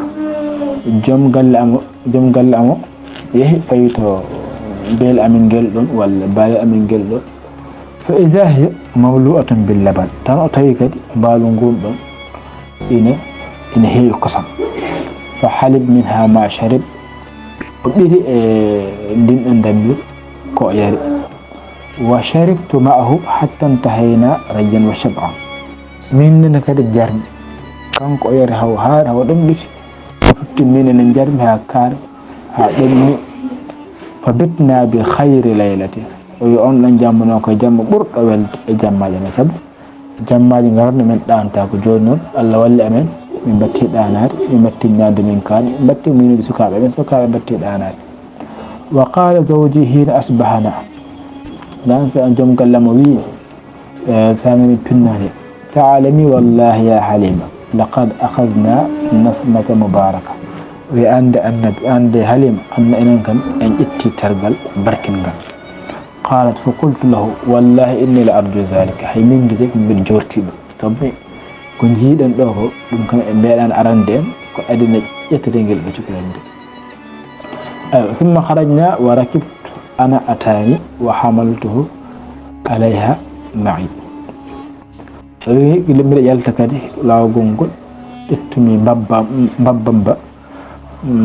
Joom galle am o, joom galle am o yehi fawi to beele amin ngel ɗon, walla baali amin ngel ɗon. "فإذا هي مملوءة باللبن." Tan o tawi kadi mbaalu ngun ɗon ina, ina heewi kosam. "فحلب منها ما شرب." O ɓiri e ndin ɗon ndammbiri ko o yari. "وشربت معه حتى انتهينا ريا وشبعا." Min nene kadi jarmi. Kanko o yari haw haari, haw ɗomɗiti. O totti min ene jarmi haa kaari, haa ɗommi. فبتنا بخير ليلة. O wi on ɗon jamma noon ko jamma ɓurɗo welde e jammaaji amen, sabu jammaaji ngarno men ɗaanta ko jooni noon Allah walli amen, min mbatti ɗaanaade, min mbatti ñaande min kaan, min mbatti muynude sukaaɓe amen, sukaaɓe mbatti ɗaanaade. وقال زوجي حين أصبحنا. Ngaan sa joom galle mo wi, eh, sa nani pinnani, تعلمي والله يا حليمة لقد أخذنا نسمة مباركة. Wi annde annabi, annde Halima, anna enen kam en ƴetti tergal barkingal. قالت فقلت له والله إني لأرجو ذلك. Hay min de ko mbiɗo jorti ɗum. Sabu ko njiiɗen ɗo ko ɗum kam en mbeɗan arande en ko adina ƴettete ngel ɗo cukalel nde. Aywa, ثم خرجنا وركبت أنا أتاني وحملته عليها معي. O wi, gila mbiɗa yalta kadi laawol ngol, ƴettumi mbabba, mbabbam ba,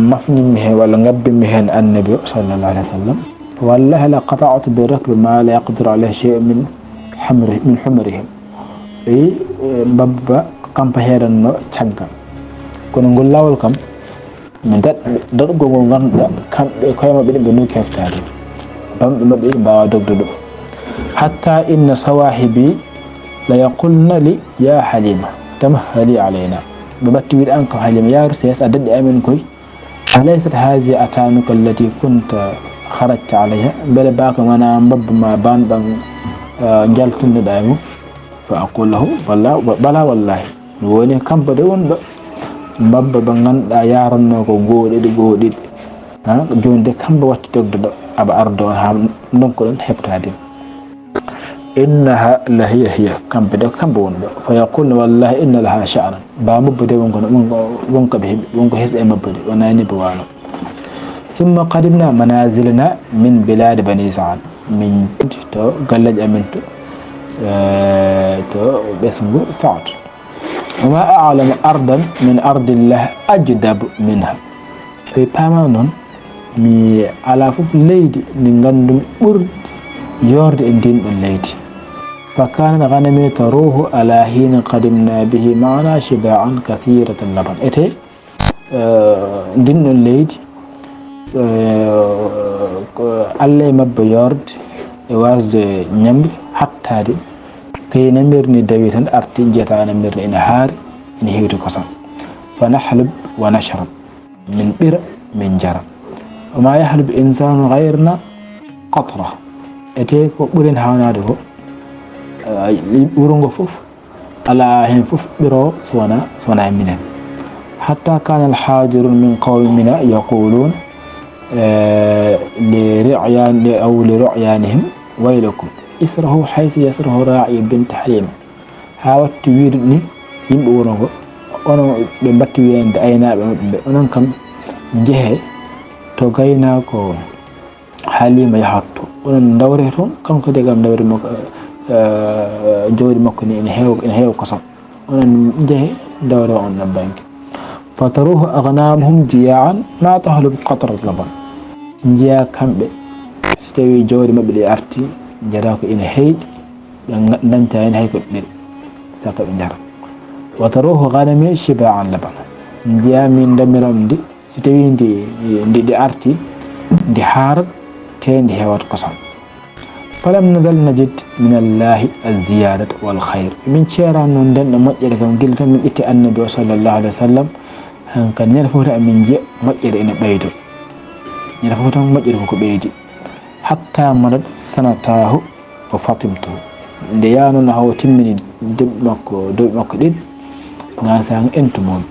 mafnimi heen walla ngabbimi heen annabi o sallallahu alayhi wa sallam. والله لقطعت بركب ما لا يقدر عليه شيء من حمر-، من حمرهم. O wi, eh, mbabba ko kam pa heeranno caggal. Kono ngol laawol kam, mi daɗ-, daɗugol ngol ngannduɗaa, kamɓe koye maɓɓe ɗin ɓe nokki heftaade. Bamɗe maɓɓe ɗin mbaawa dogde ɗum. حتى إن صواحبي ليقولن لي يا حليمة تمهلي علينا. Ɓe mbatti wiide an kam Halima, yaaru sees a daɗi amen koy. أليست هذه أتانك التي كنت خرجت عليها؟ Mbele ba ko wona mbabba ma banɗan, eh, njaltunnoɗaa e mum? فأقول له بلى، بلى والله. Mi woni kampa de woni ɗo. Mbabba ba ngannduɗaa yaarannoo ko goo ɗiɗi, goo ɗiɗi. Ha, jooni de kampa watti dogde ɗo. Aɓa ardo on haa ndonkoɗen heɓtaade. إنها لهي هي. Kampa de ko kampa woni ɗo. فيقولن والله إن لها شأنا. Ba mbabba de wonko, wonko, wonko ɓe heɓi, wonko hesɗi e mbabba de. Wonaa ni ba waano. ثم قدمنا منازلنا من بلاد بني سعد. Min to galleeji amen to, eh, to ɓesngu Saad. وما أعلم أرضا من أرض الله أجدب منها. Ɓe paama noon, mi alaa fof leydi ndi nganndumi ɓurdi yoorde e ndiin ɗoon leydi. فكانت غنمي تروح على حين قدمنا به معنا شباعا كثيرة لبن. Ete, eh, ndiin ɗoon leydi, eh, ko Alla e mabba yoorde e waasde ñamri, hattaade. Tawi namirni dawi tan arti, njiyata namirni ina haari, ina heewti kosam. فنحلب ونشرب. Min ɓira, min njara. وما يحلب إنسان غيرنا قطرة. Ete ko ɓuren haawnaade ko, eh, wuro ngo fof, alaa heen fof ɓiroowo so wonaa, so wonaa e minen. حتى كان الحاضرون من قومنا يقولون، eh, لرعيان-، أو لرعيانهم: ويلكم، اسرحوا حيث يسرح راعي بنت حليمة. Haa watti wiide ni yimɓe wuro ngo, onon ɓe mbatti wiyeede aynaaɓe maɓɓe ɓe, onon kam njehee to gaynaako Halima yahatto. Onon ndawree toon, kanko de kam ndawri makko, eh, jawdi makko ni ene heew-, ene heewa kosam. Onon njehee ndawree on ɗon bannge. فتروح أغنامهم جياعا ما تحلب قطرة لبن. Njiyaa kamɓe, so tawii jawdi maɓɓe ɗi artii, njaraa ko ina heewi, ɓe nga-, ndañtaa heen hay ko ɓe ɓiri, saka ɓe njara. وتروح غنمي شباعا لبنا. Njiyaa min ndamiram ndi, so tawii ndi, ndi, ndi artii, ndi haarat, tee ndi heewat kosam. فلم نزل نجد من الله الزيادة والخير. Min ceeraano noon ndeen ɗo moƴƴere kam, gila tan min ƴetti Annabi o sallallahu alayhi wa sallam, han kan ñande fof tan emin njiya moƴƴere ene ɓeydo. Ñande fof tan moƴƴere ko ko ɓeydi. حتى مضت سنتاه وفطمته. Nde yaanoo haa o timmini duuɓi makko, duuɓi makko ɗiɗi, ngaan saan entumoo-mi.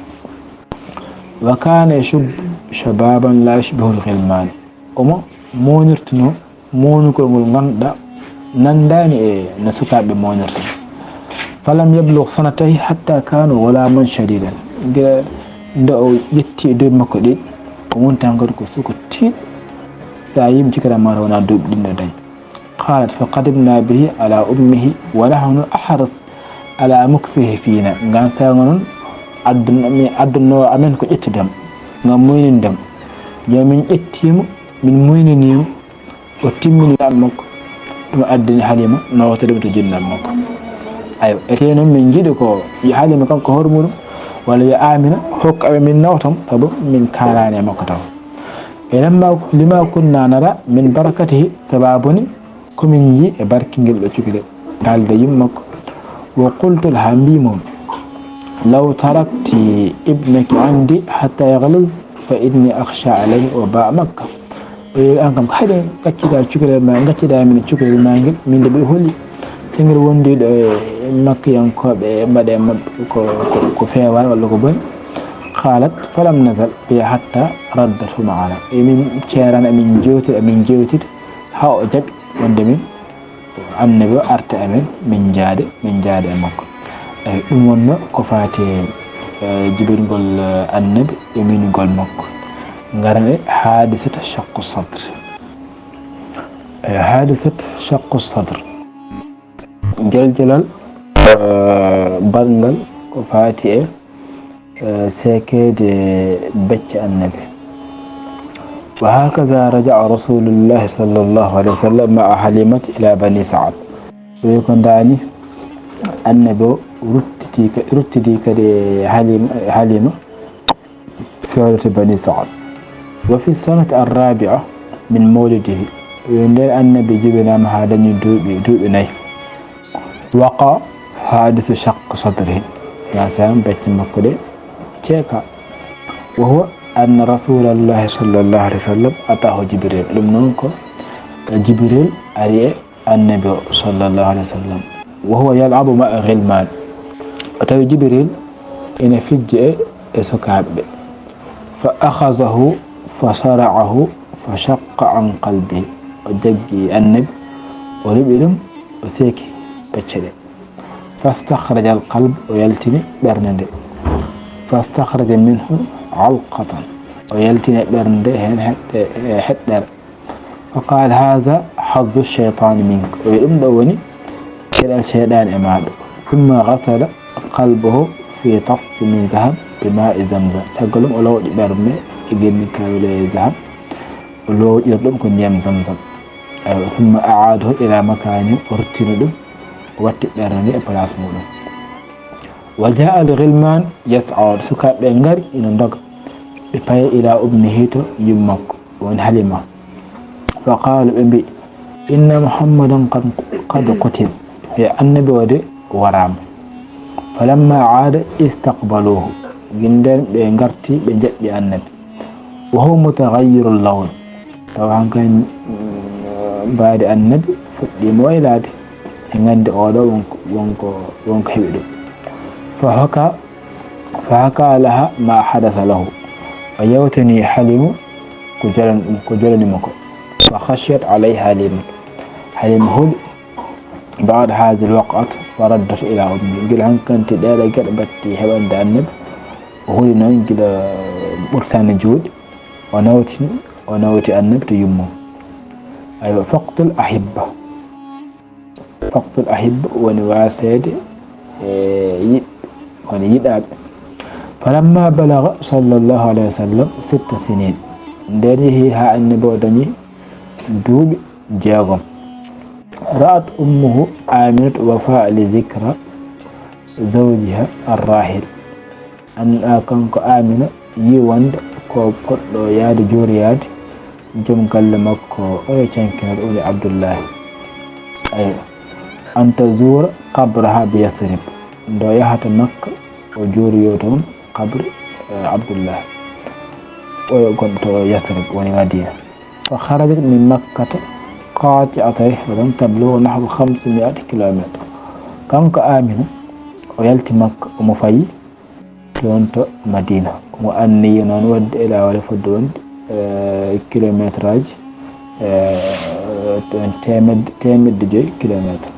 وكان يشب شبابا لا يشبه الغلمان. Omo moonirtunoo moonugol ngol ngannduɗaa nanndaani e no sukaaɓe moonirta. فلم يبلغ سنتيه حتى كان غلاما شديدا. Nde, nde o ƴetti e duuɓi makko ɗiɗi, o wonti hankadi ko suka tiiɗɗo. So a yii mo, cikkataa ma wona duuɓi ɗiɗi o dañi. قالت: فقدمنا به على أمه ونحن أحرص على مكثه فينا. Ngaan saanga noon, addun-, mi addunoo amen ko ƴettude mo, ngam muyninde mo. Yo min ƴettii mo, min muyninii mo, o timmini duuɓi makko. Ɗum addani Halima nootade mo to jinnaaɓe makko. Aywa, etee noon min njiɗi ko yo Halima kanko hoore muɗum, walla yo Amina hokku amen min nawta mo, sabu min kaalaani e makko taw. E lamma, lima kunna nara min barakatihi, sabaabu ni ko min nji e barke ngel ɗo cukalel. Haalde yumma makko. Wa qultu laha, mbi mo, law tarakti ibnaki indi hatta yaghliz fa inni akhsha alayhi waba Makka. O wi, an kam, hayde gaccida cukalel ma, gaccida min cukalel ma ngel, min de mbiɗo holi. So ngel wondi ɗo e Makkiyankooɓe, mbaɗe mabɓe ko, ko, ko feewaani walla ko boni. Qaalat, falam nazal biha hatta raddathu ma'ana. Emin ceerani, emin jewtida, emin jewtida, haa o jaɓi wonde min, Annabi o arta e amen, min njaade, min njaade e makko. Eyi, ɗum wonno ko faati e, e jibingol, e, Annabi e miñugol makko. Ngaren e haadisata shaqqu sadr. E haadisat shaqqu sadr. Joljolal, e, banngal ko faati e, e, seekeede becce Annabi. Wa hakaza raja'a Rasulullahi sallallahu alayhi wa sallam ma'a Halimata ila Bani Sa'd. Ɓe ko ndaani Annabi o ruttiti ka-, ruttidi kadi Halima, Halima. Fewrete Bani Sa'd. Wa fi sanati arrabi'a min mawlidihi. Yo nder Annabi jibinaama haa dañi duuɓi, duuɓi nayi. Waqa hadisu shaqq sadrihi. Yaa sa becce makko ɗe ceeka. Wa huwa anna Rasulallahi sallallahu alayhi wa sallam atahu Jibril. Ɗum noon ko Jibril ari e Annabi o, sallallahu alayhi wa sallam, wa huwa yal'abu ma'a ghilman. O tawi Jibril ina fijja e, e sukaaɓe. Fa akhazahu fa sara'ahu fa shaqqa an qalbihi. O jaggi Annabi, o riɓi ɗum, o seeki pecce ɗe. Fastakhraja al-qalb, o yaltini ɓernde nde. Fastakhraja minhu alqatan, o yaltini e ɓernde nde heen heɗɗe-, e heɗɗere. Fa qaala, haadha haddu shaytaani mink. O wi, ɗum ɗo woni geɗal seyɗaani e maaɗa. Thumma ghasala qalbahu fi tasti min zahab bi maa'i zamzam. Caggal ɗum o lowƴi ɓernde e genni kawle zahab. O lowƴira ɗum ko ndiyam zamzam. Aywa, thumma a'aadahu ila makaanihi, o ruttini ɗum, o watti ɓernde nde e place muɗum. Wa jaa al ghilman yas'a, sukaaɓe ɓe ngari ina ndoga. Ɓe payi ila ummihi to yumma makko, woni Halima. Fa qaalu, ɓe mbi, inna Muhammadan qad, qad qutil. Ɓe Annabi o de waraama. Falamma aada istaqbaluhu. Gila ndeen ɓe ngarti, ɓe njaɓɓi Annabi. Wa huwa mutaghayyirul lawn. Tawa hankadi, mm, mbaadi Annabi fuɗɗiima waylaade. En nganndi oɗo wonko, wonko, wonko heɓi ɗum. Fa haka, fa haka laha ma hadasa lahu. O yewtani Halima ko jolani ɗum, ko jolani mo ko. Fa khashiyat alayhi Halima. Halima holi. Ba'da hadhihi al-waq'at wa raddat ila ummi. Gila hankadi ɗeeɗo geɗe batti heɓande Annabi. O holi noon gila ɓurtaani jooɗi. O nawti, o nawti Annabi to yumma. Aywa, faqdul ahibba. Faqdul ahibba woni waaseede e yiɗɓe, woni yiɗaaɓe. Falamma balagha sallallahu alayhi wa sallam sitta sinin. Nden yehi haa Annabi o dañi duuɓi jeegom. Ra'at ummuhu Aminatu wafa li zikra zawjiha arrahil. An, a, kanko Amina yi wonde ko poɗɗo yaade jooriyaade joom galle makko oyo cankinooɗo woni Abdullahi. Aywa. An tazuura qabraha bi Yathrib. Nde o yahata Makka, o jooriyo toon qabri, eh, Abdullahi. Oyo gonɗo to Yathrib, woni Madina. Fa kharajat min Makkata qati'ata rihlatin tablughu nahwa khamsimi'ati kilometer. Kanko Amina, o yalti Makka, omo fayi toon to Madina. Omo anniyi noon waɗde e laawol e fodde wonde, eh, kilometraaji, eh, toon teemedde, teemedde joyi kilometer.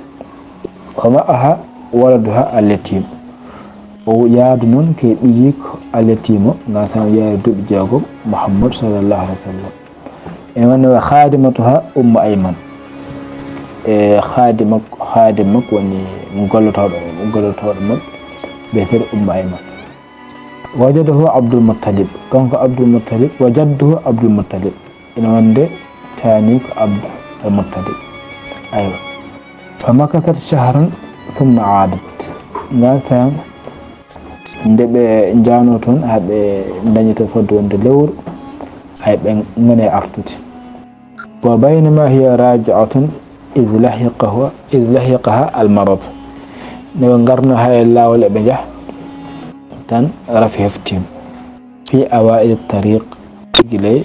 Wa ma'aha waladuha al-yatim. O yaadu noon ko e ɓiyiiko al-yatim o, ngasano yaari duuɓi jeegom, Muhammad sallallahu alaihi wasallam. E woni wa khadimatuha Ummu Ayman. E khadima, khadim makko woni gollotooɗo, gollotooɗo makko, biyeteeɗo Ummu Ayman. Wa jadduhu Abdul Muttalib. Kanko Abdul Muttalib, wa jadduhu Abdul Muttalib. Ina wonde taaniiko Abdul Muttalib. Aywa. Fa makathat shahran thumma aadat. Ngaan saan, nde ɓe njaanoo toon, haa ɓe ndañi to fodde wonde lewru, Ay ɓe ngoni e artude. Wa baynama hiya raji'atun iz lahiqaha, iz lahiqaha al marad. Nde ɓe ngarno haa e laawol eɓe njaha, tan rafi heftiima. Fi awaa'ili tariq, gila e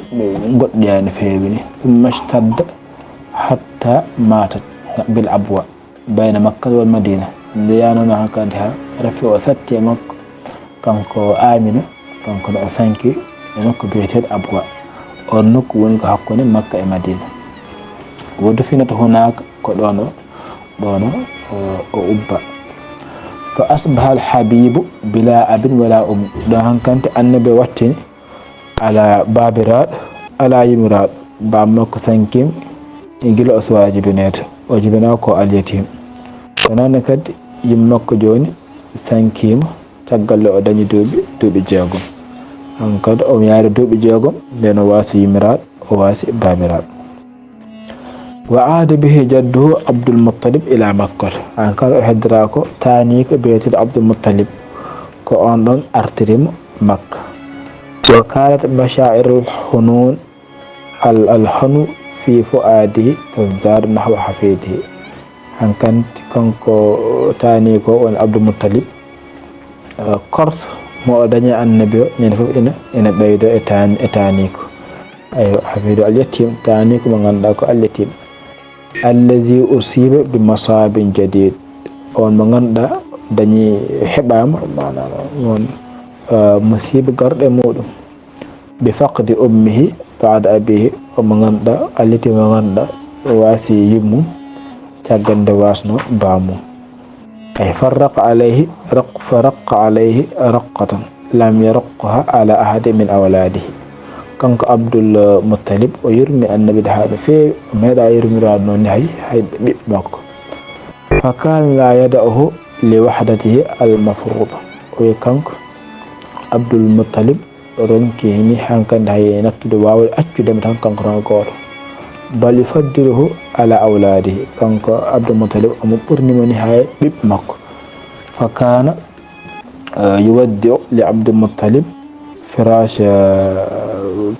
goɗɗo yaani feewi ni. Thumma ishtadda hatta matat bil abwa. Bayna Makkata wal Madina. Nde yahnunoo hankadi haa rafi o satti e makko, kanko Aamina, kanko ne o sanki e nokku biyeteeɗo Abwa. Oon nokku woni ko hakkunde Makka e Madina. Wa dufinat hunaaka, ko ɗoon o, ɗoon o, o ubba. Fa asbaha al habibu bila abin wala um. Ɗo hankadi Annabi wattini alaa baabiraaɗo, alaa yummiraaɗo. Baaba makko sankiima gila o suwaa jibineede. O jibinaa ko al yatim. Ko noon ne kadi yumma makko jooni sankiima caggal nde o dañi duuɓi, duuɓi jeegom. Hankadi o yaari duuɓi jeegom, ndeen o waasi yummiraaɗo, o waasi baabiraaɗo. Wa aada bihi jadduhu Abdul Muttalib ila Makkata. Hankadi o heddoraa ko taaniiko biyeteeɗo Abdul Muttalib. Ko oon ɗoon artiri mo Makka. Wa kanat mashaa'irul hunuun al, al hunu fi fu'aadihi tazdaadu nahwa hafiidihi. Hankadi kanko taaniiko woni Abdul Muttalib, eh, korsa mo o dañi Annabi o, ñande fof ina, ina ɓeydo e taan-, e taaniiko. Aywa, hafiidu al yatim, taaniiko mo ngannduɗaa ko al yatim. Allazi usiba bi masaabin jadid. Oon mo ngannduɗaa dañi, heɓaama, maanaam, oon, eh, musiiba garɗo e muuɗum. Bi faqdi ummihi ba'da abihi, o mo ngannduɗaa, al yatim mo ngannduɗaa, o waasi yummum caggal nde waasnoo baamum. Ay farraqa alayhi raq-, faraqqa alayhi raqqatan lam yaruqqa ala ahadin min awlaadihi. Kanko Abdul Muttalib, o yurmi Annabi de haa no feewi, o meeɗaa yurmiraade noon ni hay, hay ɓiɓɓe makko. Fa kaana laa yada'uhu li wahdatihi al mafruuda. O wiyi kanko Abdul Muttalib ronki ni hankadi hay nattude waawde accude mo tan kanko tan gooto. Bal yufaddiluhu ala awlaadihi. Kanko Abdul Muttalib omo ɓurni mo ni hay ɓiɓɓe makko. Fa kaana, eh, yuwaddi'u li Abdul Muttalib firash, eh,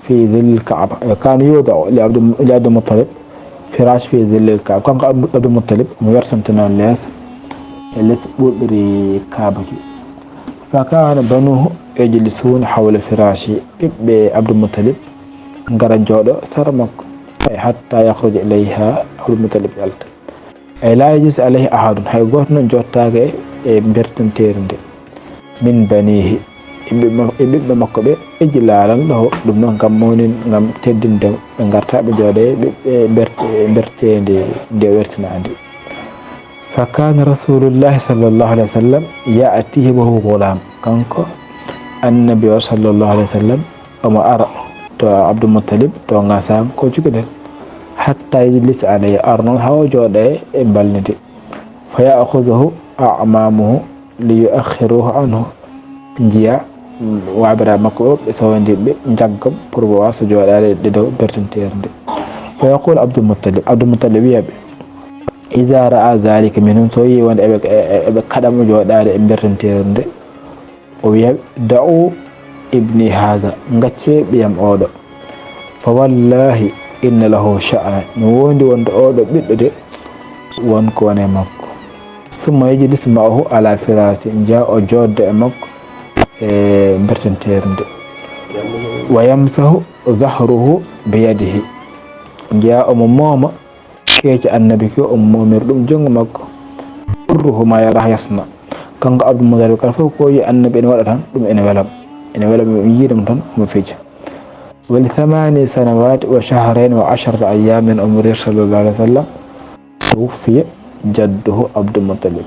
fi dhillil Kaaba. Eh, kaana yuwaddi'u li Abdul, li Abdul Muttalib firash fi dhillil Kaaba. Kanko Abdul, Abdul Muttalib omo wertantino lees, e les ɓurɗiri Kaaba ki. Fa kaana banuhu yajlisuuna hawla firashi. Ɓiɓɓe Abdul Muttalib ngara jooɗo sara makko. Ay hatta yakhruja ilayha, Abdul Muttalib yalta. Ay laa yajlisu alayhi ahadun, hay gooto noon jooɗtaake e, e bertanteeri nde. Min banihi, e ɓiɓɓe ma-, e ɓiɓɓe makko ɓe, ijlaalan lahu, ɗum noon ngam mawnin, ngam teddinde mo. Ɓe ngarta ɓe jooɗo e ɓiɓɓe berte-, berteendi nde wertinaandi. Fa kaana Rasuulullaahi sallallaahu alayhi wa sallam ya'tiihi wa huwa ghulaam. Kanko Annabi o sallallaahu alayhi wa sallam omo ara to Abdul Muttalib, to ngasaam ko cukalel. Hatta yajlisa alayhi, ara noon haa o jooɗa e mbalndi ndi. Fa ya'khuzuhu a'maamuhu li yu'akhkhiruhu anhu. Njiya, mm, waabiraaɓe makko o, ɓe sawandii ɓe njaggam pour o waawa jooɗaade e dow bertanteeri ndi. Fa yaqulu Abdul Muttalib, Abdul Muttalib wiya ɓe, iza ra'a zalika minhum, so yii wonde eɓe, e, e, eɓe kaɗa mo jooɗaade e bertanteeri ndi, o wiya, da'u ibni haza, ngaccee ɓiyam oɗo. Fa wallahi inna lahu sha'na, mi wondi wonde oɗo ɓiɗɗo de won ko woni e makko. Summa yajlis ma'ahu ala firashi, njiya o jooɗda e makko e bertanteeri ndi. Wa yamsahu zahrahu bi yadihi, njiya omo mooma keeci Annabi ki, omo moomira ɗum junngo makko. Yusirruhu ma yarah yasna. Kanko Abdul Muttalib, kala fof ko yi Annabi ene waɗa tan, ɗum ene wela mo. Ene wela mo, yiide mo tan, omo fija. Wa li thamani sanawat wa shahrayn wa ashrata ayyam min umrihi sallallahu alayhi wa sallam tuwuffiya jadduhu Abdul Muttalib.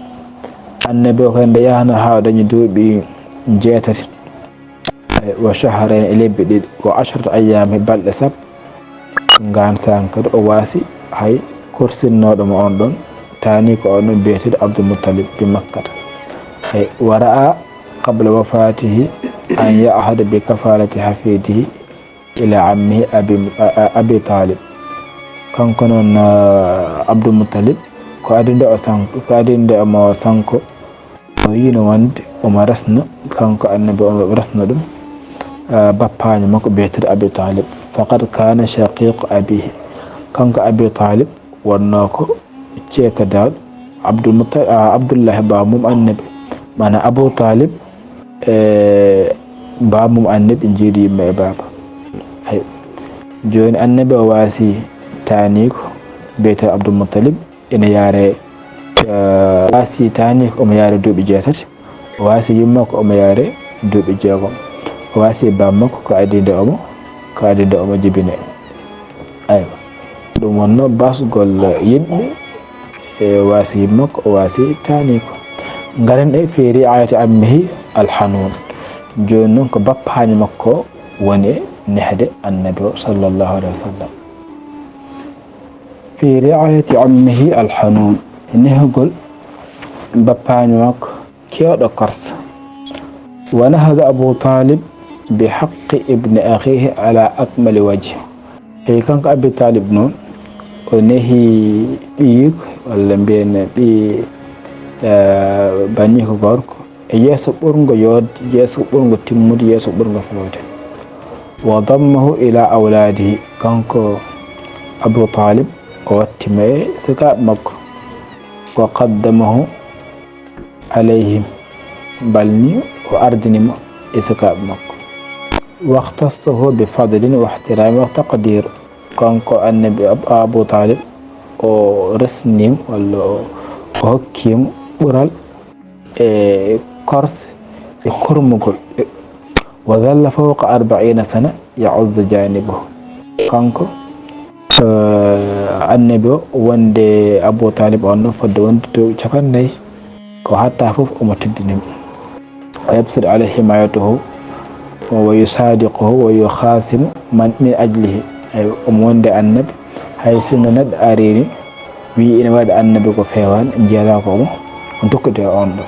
Annabi o kadi nde yahno haa o dañi duuɓi jeetati, wa shahrayn e lebbi ɗiɗi, wa ashrata ayyam e balɗe sappo, ngaan saan kadi o waasi hay korsinnooɗo mo on ɗon, taaniiko on ɗon biyeteeɗo Abdul Muttalib bi Makkata. Ay, wa ra'a qabla wafatihi an ya'hada bi kafalati hafidihi ila ammihi Abi, a, a, Abi Talib. Kanko noon, ah, Abdul Muttalib, ko adii nde o sank-, ko adii nde omo sanko, o yiino wonde omo resna, kanko Annabi, omo resna ɗum, ah, bappaajo makko biyeteeɗo Abi Talib. فقد كان شقيق أبيه. Kanko Abi Talib wonnoo ko ceekadaaɗo Abdul Mutta-, a, Abdullahi, baawo mum Annabi. Maanaa Abu Talib e baawo mum Annabi njiidu yumma e baaba. Hay. Jooni Annabi o waasi taaniiko biyeteeɗo Abdul Muttalib. Ina yaare, eh, waasi taaniiko omo yaare duuɓi jeetati. O waasi yumma ko omo yaare duuɓi jeegom. O waasi baaba makko ko adii nde omo, ko adii nde omo jibine. Aywa. Ɗum wonnoo baasgol yimɓe, e waasi yumma ko o waasi taaniiko. Ngaren e fi ri'ayati ammihi alhanun. Jooni noon ko bappaani makko woni e nehde Annabi o sallallahu alayhi wa sallam. Fi ri'ayati ammihi alhanun. E nehgol bappaani makko keewɗo korsa. Wa nahada Abu Talib bi haqqi ibni akhihi ala akmali wajh. Eyi, kanko Abi Talib noon, o nehi ɓiyiiko, walla mbiyen ɓii, eh, baniiko gorko, e yeeso ɓurngo yood-, yeeso ɓurngo timmude, yeeso ɓurngo feewde. Wa dammahu ila awlaadihi, kanko Abu Talib, o watti mo e sukaaɓe makko. Wa qaddamahu alayhim, balni o ardini mo e sukaaɓe makko. Waxtassahu bi fadlin wa ihtiramin wa taqdir. Kanko Annabi Ab-, Abu Talib, o resnii mo, walla o, o hokkii mo ɓural e korse e kormugol. Wa dhalla fawqa arbaina sana ya'uddu janibahu. Kanko, eh, Annabi o, wonde Abu Talib on no fodde wonde duuɓi capanɗe nayi, ko hatta fof omo teddini mo. Wa yabsutu alayhi himayatahu wa yusadiquhu wa yukhasimu man min ajlihi. Ay, omo wonde Annabi, hay sinno neɗɗo arini, wi ina waɗi Annabi ko feewaani, jeeɗa ko omo, o tokkude e on ɗo.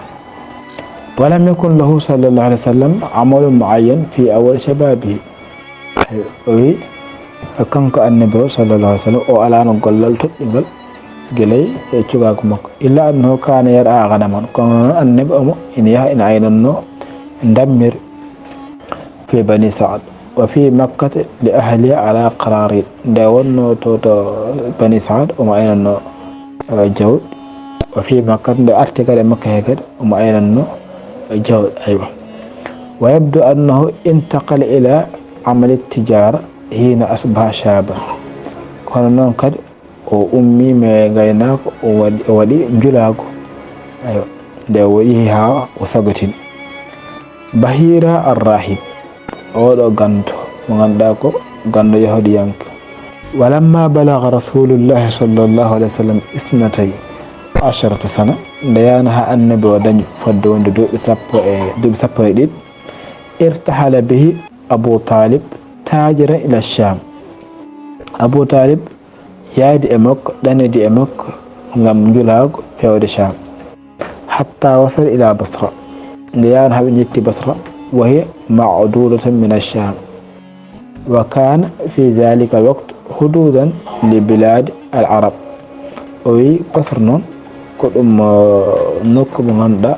Wa lam yakun lahu sallallahu alayhi wa sallam amalun muayyan fi awwal shababihi. O wi, kanko Annabi o sallallahu alayhi wa sallam, o alaano gollal toɗɗungal gila e cukaaku makko. Illa annahu kana yar'a ghanaman. Kono noon Annabi omo ina yaha ina aynanno ndammir fi Bani Sa'd. Wa fi Makkata li ahliha ala qararit. Nde wonno to, to Bani Sa'd, omo aynanno, eh, jawdi. Wa fi Makkata, nde arti kadi e Makka he kadi, omo aynanno, eh, jawdi. Aywa. Wa yabdu annahu intaqala ila amali tijara hina asbaha shaban. Kono noon kadi, o ummii e ngaynaako, o waɗi, o waɗi njulaagu. Aywa, nde o yehi haa o sagatini. Bahira ar-rahib, oɗo ganndo, mo ngannduɗaa ko ganndo Yahuudiyanke. Walamma balaga Rasulullahi sallallahu alayhi wa sallam isnatay asharata sana, nde yaano haa Annabi o dañi fodde wonde duuɓi sappo e, duuɓi sappo e ɗiɗi, irtahala bihi Abu Talib tajiran ila Sham. Abu Talib yaadi e makko, ɗanidi e makko ngam njulaagu feewde Sham. Hatta wasala ila Basra. Nde yaano haa ɓe njetti Basra, wa hiya ma'dudatun min ash-Sham. Wa kana fi dhalika al-waqt hududan li bilad al-Arab. O wi Basra noon ko ɗum, uh, nokku mo ngannduɗaa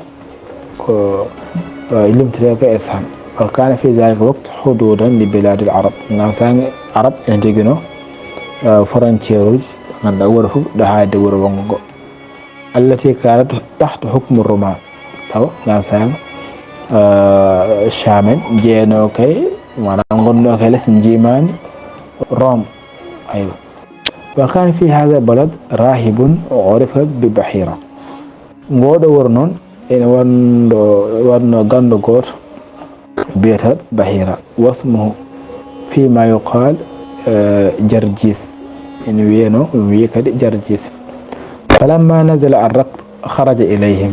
ko, uh, limtete ko e Sham. Wa kana fi dhalika al-waqt hududan li bilad al-Arab. Ngaan saanga Arab ene jogino, uh, frontière uji, ngannduɗaa wuro fof ɗo haade wuro wonngo ngo. Allati kanat tahta hukmi Roma. Tawa ngaan saanga, eh, Sham en jeeno kay, maanaam ngonno kay les njiimaandi Rome. Aywa. Wa kana fi hadha balad rahibun urifa bi Bahira. Ngoɗo wuro noon ene wonno, wonno ganndo gooto biyeteeɗo Bahira, wasmuhu fima yuqal, eh, Jarjis. Ene wiyeno, ɗum wiyi kadi Jarjis. Falamma nazala ar-rakb kharaja ilayhim.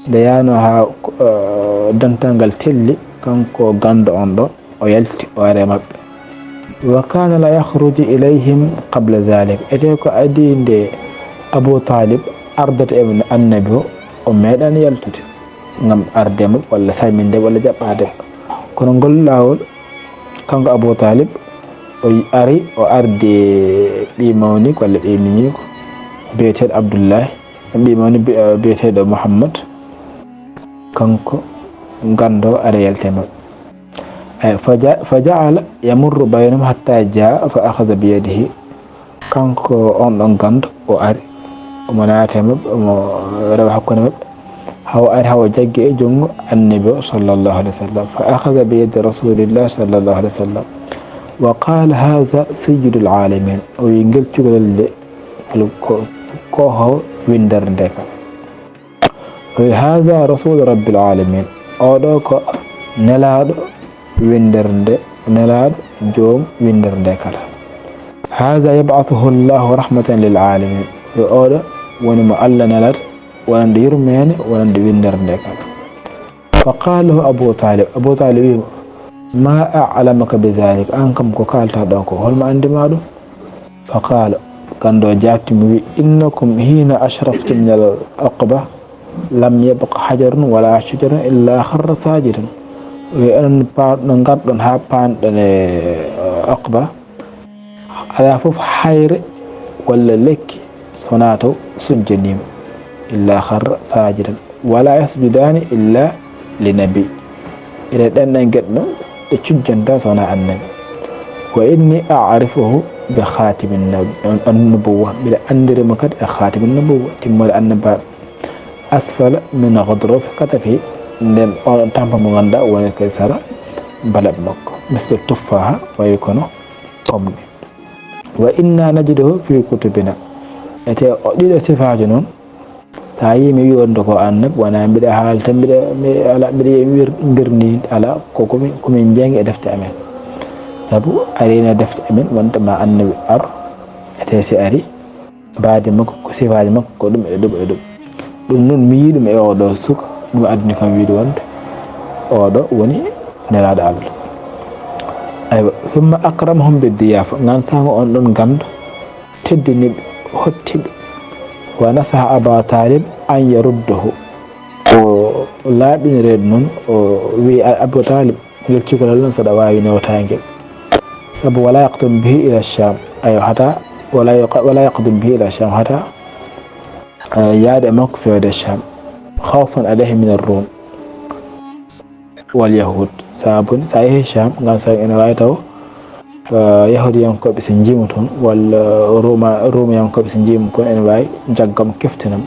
Nde yaano haa, eh, dental ngal telli, kanko ganndo on ɗo, o yalti, o ari e maɓɓe. Wa kana la yakhruju ilayhim qabla dhalik. Ete ko adii nde Abu Talib ardata e Annabi o, o meeɗaani yaltude ngam arde e maɓɓe walla salminde ɓe walla jaɓɓaade ɓe. Kono ngol laawol, kanko Abu Talib, o ari, o ardi ɓii mawniiko walla ɓii miñiiko biyeteeɗo Abdullahi, ɓii mawni bi-, biyeteeɗo Muhammad, kanko ganndo ari yalti e maɓɓe. Ay, fa ja-, fa ja'ala yamurru baynahum hatta jaa fa akhadha bi yadihi. Kanko on ɗon ganndo, o ari, omo naati e maɓɓe, omo rewa hakkunde maɓɓe. Haa o ari, haa o jaggi e junngo Annabi o, sallallahu alayhi wa sallam. Fa akhadha bi yadi Rasulillah, sallallahu alayhi wa sallam. Wa qala, "Hadha sayyidul alamin." O wi'i ngel cukalel nde, ko, ko, ko ho winndere nde ka. O wi'i, "Haza rasulu rabbil alamin." Oɗo ko nelaaɗo winndere nde, nelaaɗo joom winndere nde kala. "Haza yab'athuhu Allahu rahmatan lil alamin." O wi'i, "Oɗo woni mo Allah nelata, wonande yurmeende, wonande winndere nde kala." Fa qala lahu Abu Talib. Abu Talib wi'i mo, "Ma a'lamaka bi dhalik?" An kam ko kaalta ɗo ko, holmo anndi ma ɗum? Fa qala, ganndo jaabti mo wi'i, "Innakum hina ashraftum min al aqaba, lam yabqa hajarun wala shajarun illa kharra sajidan." O wi'i, onon pa-, no ngarɗon haa paanɗon e, eh, Aqaba, alaa fof hayre walla lekki so wonaa taw sujjaniima, illa kharra sajidan. Wala yasjudani illa li nabi. Ene ɗen ɗen geɗe ɗon ɗe cujjanta so wonaa annabi. Wa inni a'rifuhu bi khatimin nab-, an-, an-nubuwwa. Mbiɗa anndiri mo kadi e khatimin nubuwwa, timmoode annabaaɓe. Asfala min ghadrafi katafi, nden on tampa mo ngannduɗaa woni koye sara balaɓe makko. Misle tuffaha, wayi kono pomme. Wa inna najiduhu fi kutubina. Ete o ɗiɗo sifaaji noon, so a yii mi wi wonde ko annabi, wona mbiɗa haala tan, mbiɗa, mi, ala, mbiɗa yiya wir-, mbirni, ala, ko komi, komin jangi e defte amen. Sabu arino e defte amen wonde ma annabi ar, ete si ari, mbaadi makko, ko sifaaji makko, ko ɗum e ɗum e ɗum. Ɗum noon mi yii ɗum e oɗo suka, ɗum addani kam wiide wonde oɗo woni nelaaɗo Allah. Aywa, summa akramahum bi diyafa, ngan sango on ɗon ganndo, teddini ɓe, hotti ɓe. Wa nasaha Aba Talib an yaruddahu. O laaɓini reedu noon, o wi'i Abu Talib, ngel cukalel noon saɗa waawi newtaade ngel. Sabu wala yaqdum bihi ila Sham. Ayo, hata wala yuqa-, wala yaqdum bihi ila Sham, hata, eh, yaade e makko feewde Sham. Khawfan alayhi min ar-Rum wal Yahud. Sabu so a yehi Sham, ngan sa ene waawi taw, eh, Yahudiyankooɓe so njiima toon, walla Roma-, Romiyankooɓe so njiima kon, ene waawi jaggam keftinam.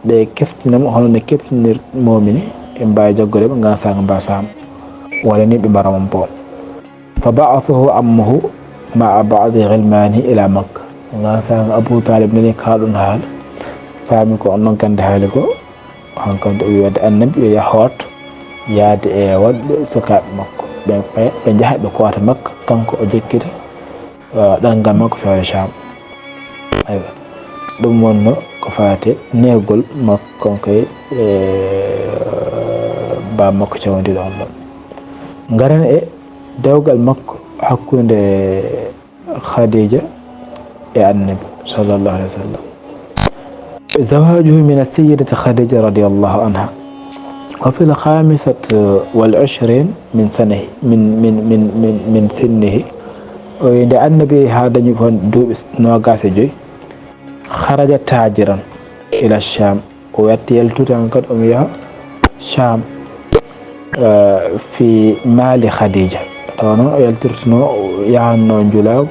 Ɓe keftinam hono no keftinir momini, ɓe mbaawi jaggude ɓe, ngan sa ɓe mbaawa Sham. Wala ni ɓe mbara mon boom. Fa ba'athahu ammuhu ma'a ba'di ghilmanihi ila Makka. Ngan saanga Abu Talib nani ka ɗum haala, faami ko on ɗon gannde haali ko, hankadi o wi'i wadde annabi yo yah hoot yaade e woɗɓe sukaaɓe makko. Ɓe, ɓe, ɓe njaha ɓe koota Makka, kanko o jokkita, eh, ɗanngal makko feere Sham. Aywa. Ɗum wonno ko faate neegol makko kanko e, eh, baaba makko cawndiiɗo on ɗon. Ngaren e dewgal makko hakkunde Khadija e Annabi sallallahu alayhi wa sallam. Zawajuhu min as-sayyidati Khadija radiyallahu anha. Wa fil khamisati wal ishrin min sanahi, min, min, min, min, min sinnihi. O wi'i nde Annabi haa dañi kon duuɓi noogaas e joy, kharaja tajiran ila Sham. O watti yaltude hankadi omo yaha Sham, eh, fi mali Khadija. Tawa noon o yaltirtuno, o yahanno njulaagu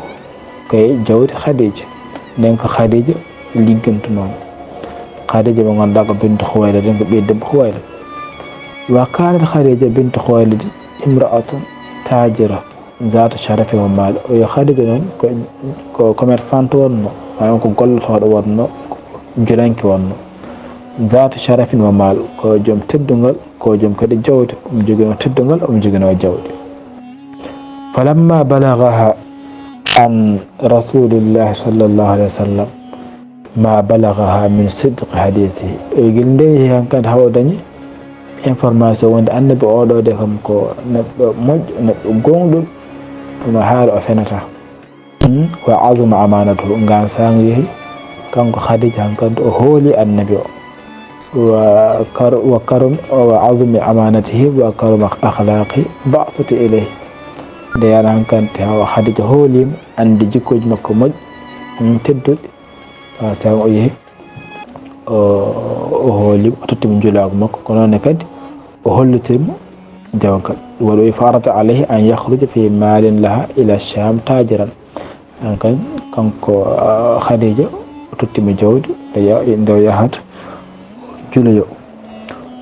ko e jawdi Khadija. Nden ko Khadija liggantuno mo. Khadija mo ngannduɗaa ko bintu Khuwaylid, ko ɓii debbo Khuwaylid. Wa kanat Khadija bintu Khuwaylid imra'atun tajira. Zaatu sharafin wa maal. O yo Khadija noon ko, ko commerçante wonno, maanaam ko gollotooɗo wonno, ko julanke wonno. Zaatu sharafin wa maal, ko joom teddungal, ko joom kadi jawdi. Omo joginoo teddungal, omo joginoo jawdi. Falamma balaghaha an Rasulillahi sallallahu alayhi wa sallam, ma balaghaha min sidqi hadisihi. E gila nde yehi hankadi haa o dañi information wonde Annabi oɗo de kam ko neɗɗo moƴƴo, neɗɗo gooŋɗo, ɗum haala o fenata. Hmm? Wa azuma amanatuhu. Ngaan saanga yehi, kanko Khadija hankadi o hooli Annabi o. Wa kar-, wa karum-, wa azumi amanatihi wa karuma akhlaqi ba'thutu ilayhi. Nde yana hankadi haa Khadija hooliima, anndi jikkuuji makko moƴƴi, hmm, tedduɗi. Sa, sa o yehi, o, o hooli mo, o totti mo njulaagu makko, ko noon ne kadi o hollitiri mo dewgal. Waɗoyi farada alayhi an yakhruja fi malin laha ila Sham tajiran. An kan, kanko, ah, Khadija, o tottimo jawdi, nde ya-, nde o yahata juloyo.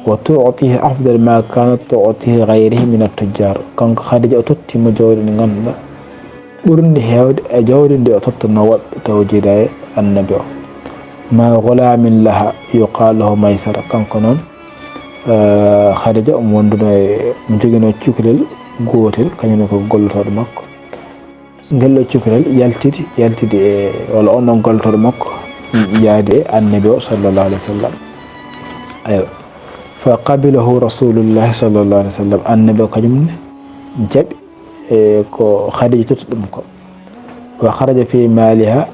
Wa tu'tihi afdal ma kanat tu'tihi ghayrihi min at-tujjar. Kanko Khadija, o tottimo jawdi ndi ngannduɗaa ɓurndi heewde e jawdi ndi o tottuno woɓɓe taw jiidaa e Annabi o. Ma ghulamin laha yuqalu lahu Maysara. Kanko noon, eh, Khadija omo wonduno e, omo joginoo cukalel gootel, kañum ne ko gollotooɗo makko. Ngel ɗo cukalel yaltidi, yaltidi e, walla on ɗon gollotooɗo makko, yaadi e Annabi o sallallahu alayhi wa sallam. Aywa. Fa qabilahu Rasulullahi sallallahu alayhi wa sallam. Annabi o kañum ne jaɓi e ko Khadija totti ɗum ko. Wa kharaja fi maliha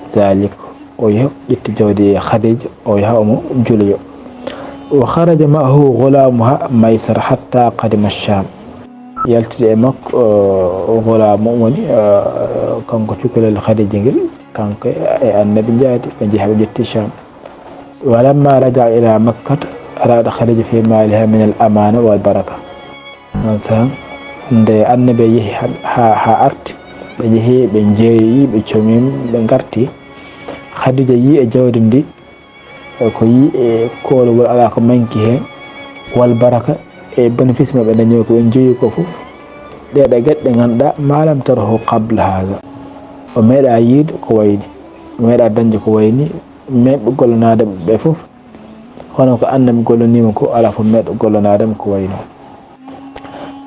zalik. O yahi ƴetti jawdi Khadija, o yaha omo juloyo. Wa kharaja ma'ahu ghulamuha Maysara hatta qadima Sham. Yaltidi e makko, o, o ghulamu woni, o, kanko cukalel Khadija ngel, kanko e, e Annabi njaadi, ɓe njehi ɓe ƴetti Sham. Wa lamma raja'a ila Makkata, arada Khadija fi maliha min al amana wal baraka. Noon saan, nde Annabi yehi ha, ha, ha arti, ɓe njehi, ɓe njeeyi, ɓe comi, ɓe ngarti. Khadija yii e jawdi ndi, e ko yii e koolugol, alaa ko manki heen, wal baraka, e bénéfice mo ɓe dañi ko ɓe njeeyi ko fof. Ɗee ɗe geɗe ɗe ngannduɗaa, ma lam tarahu qabla haza. O meeɗaa yiide ko wayi ni, o meeɗaa dañde ko wayi ni, meeɗɓe gollanaade ɓe fof. Kono ko Annabi gollaniima ko, alaa fof meeɗɗo gollanaade mo ko wayi noon.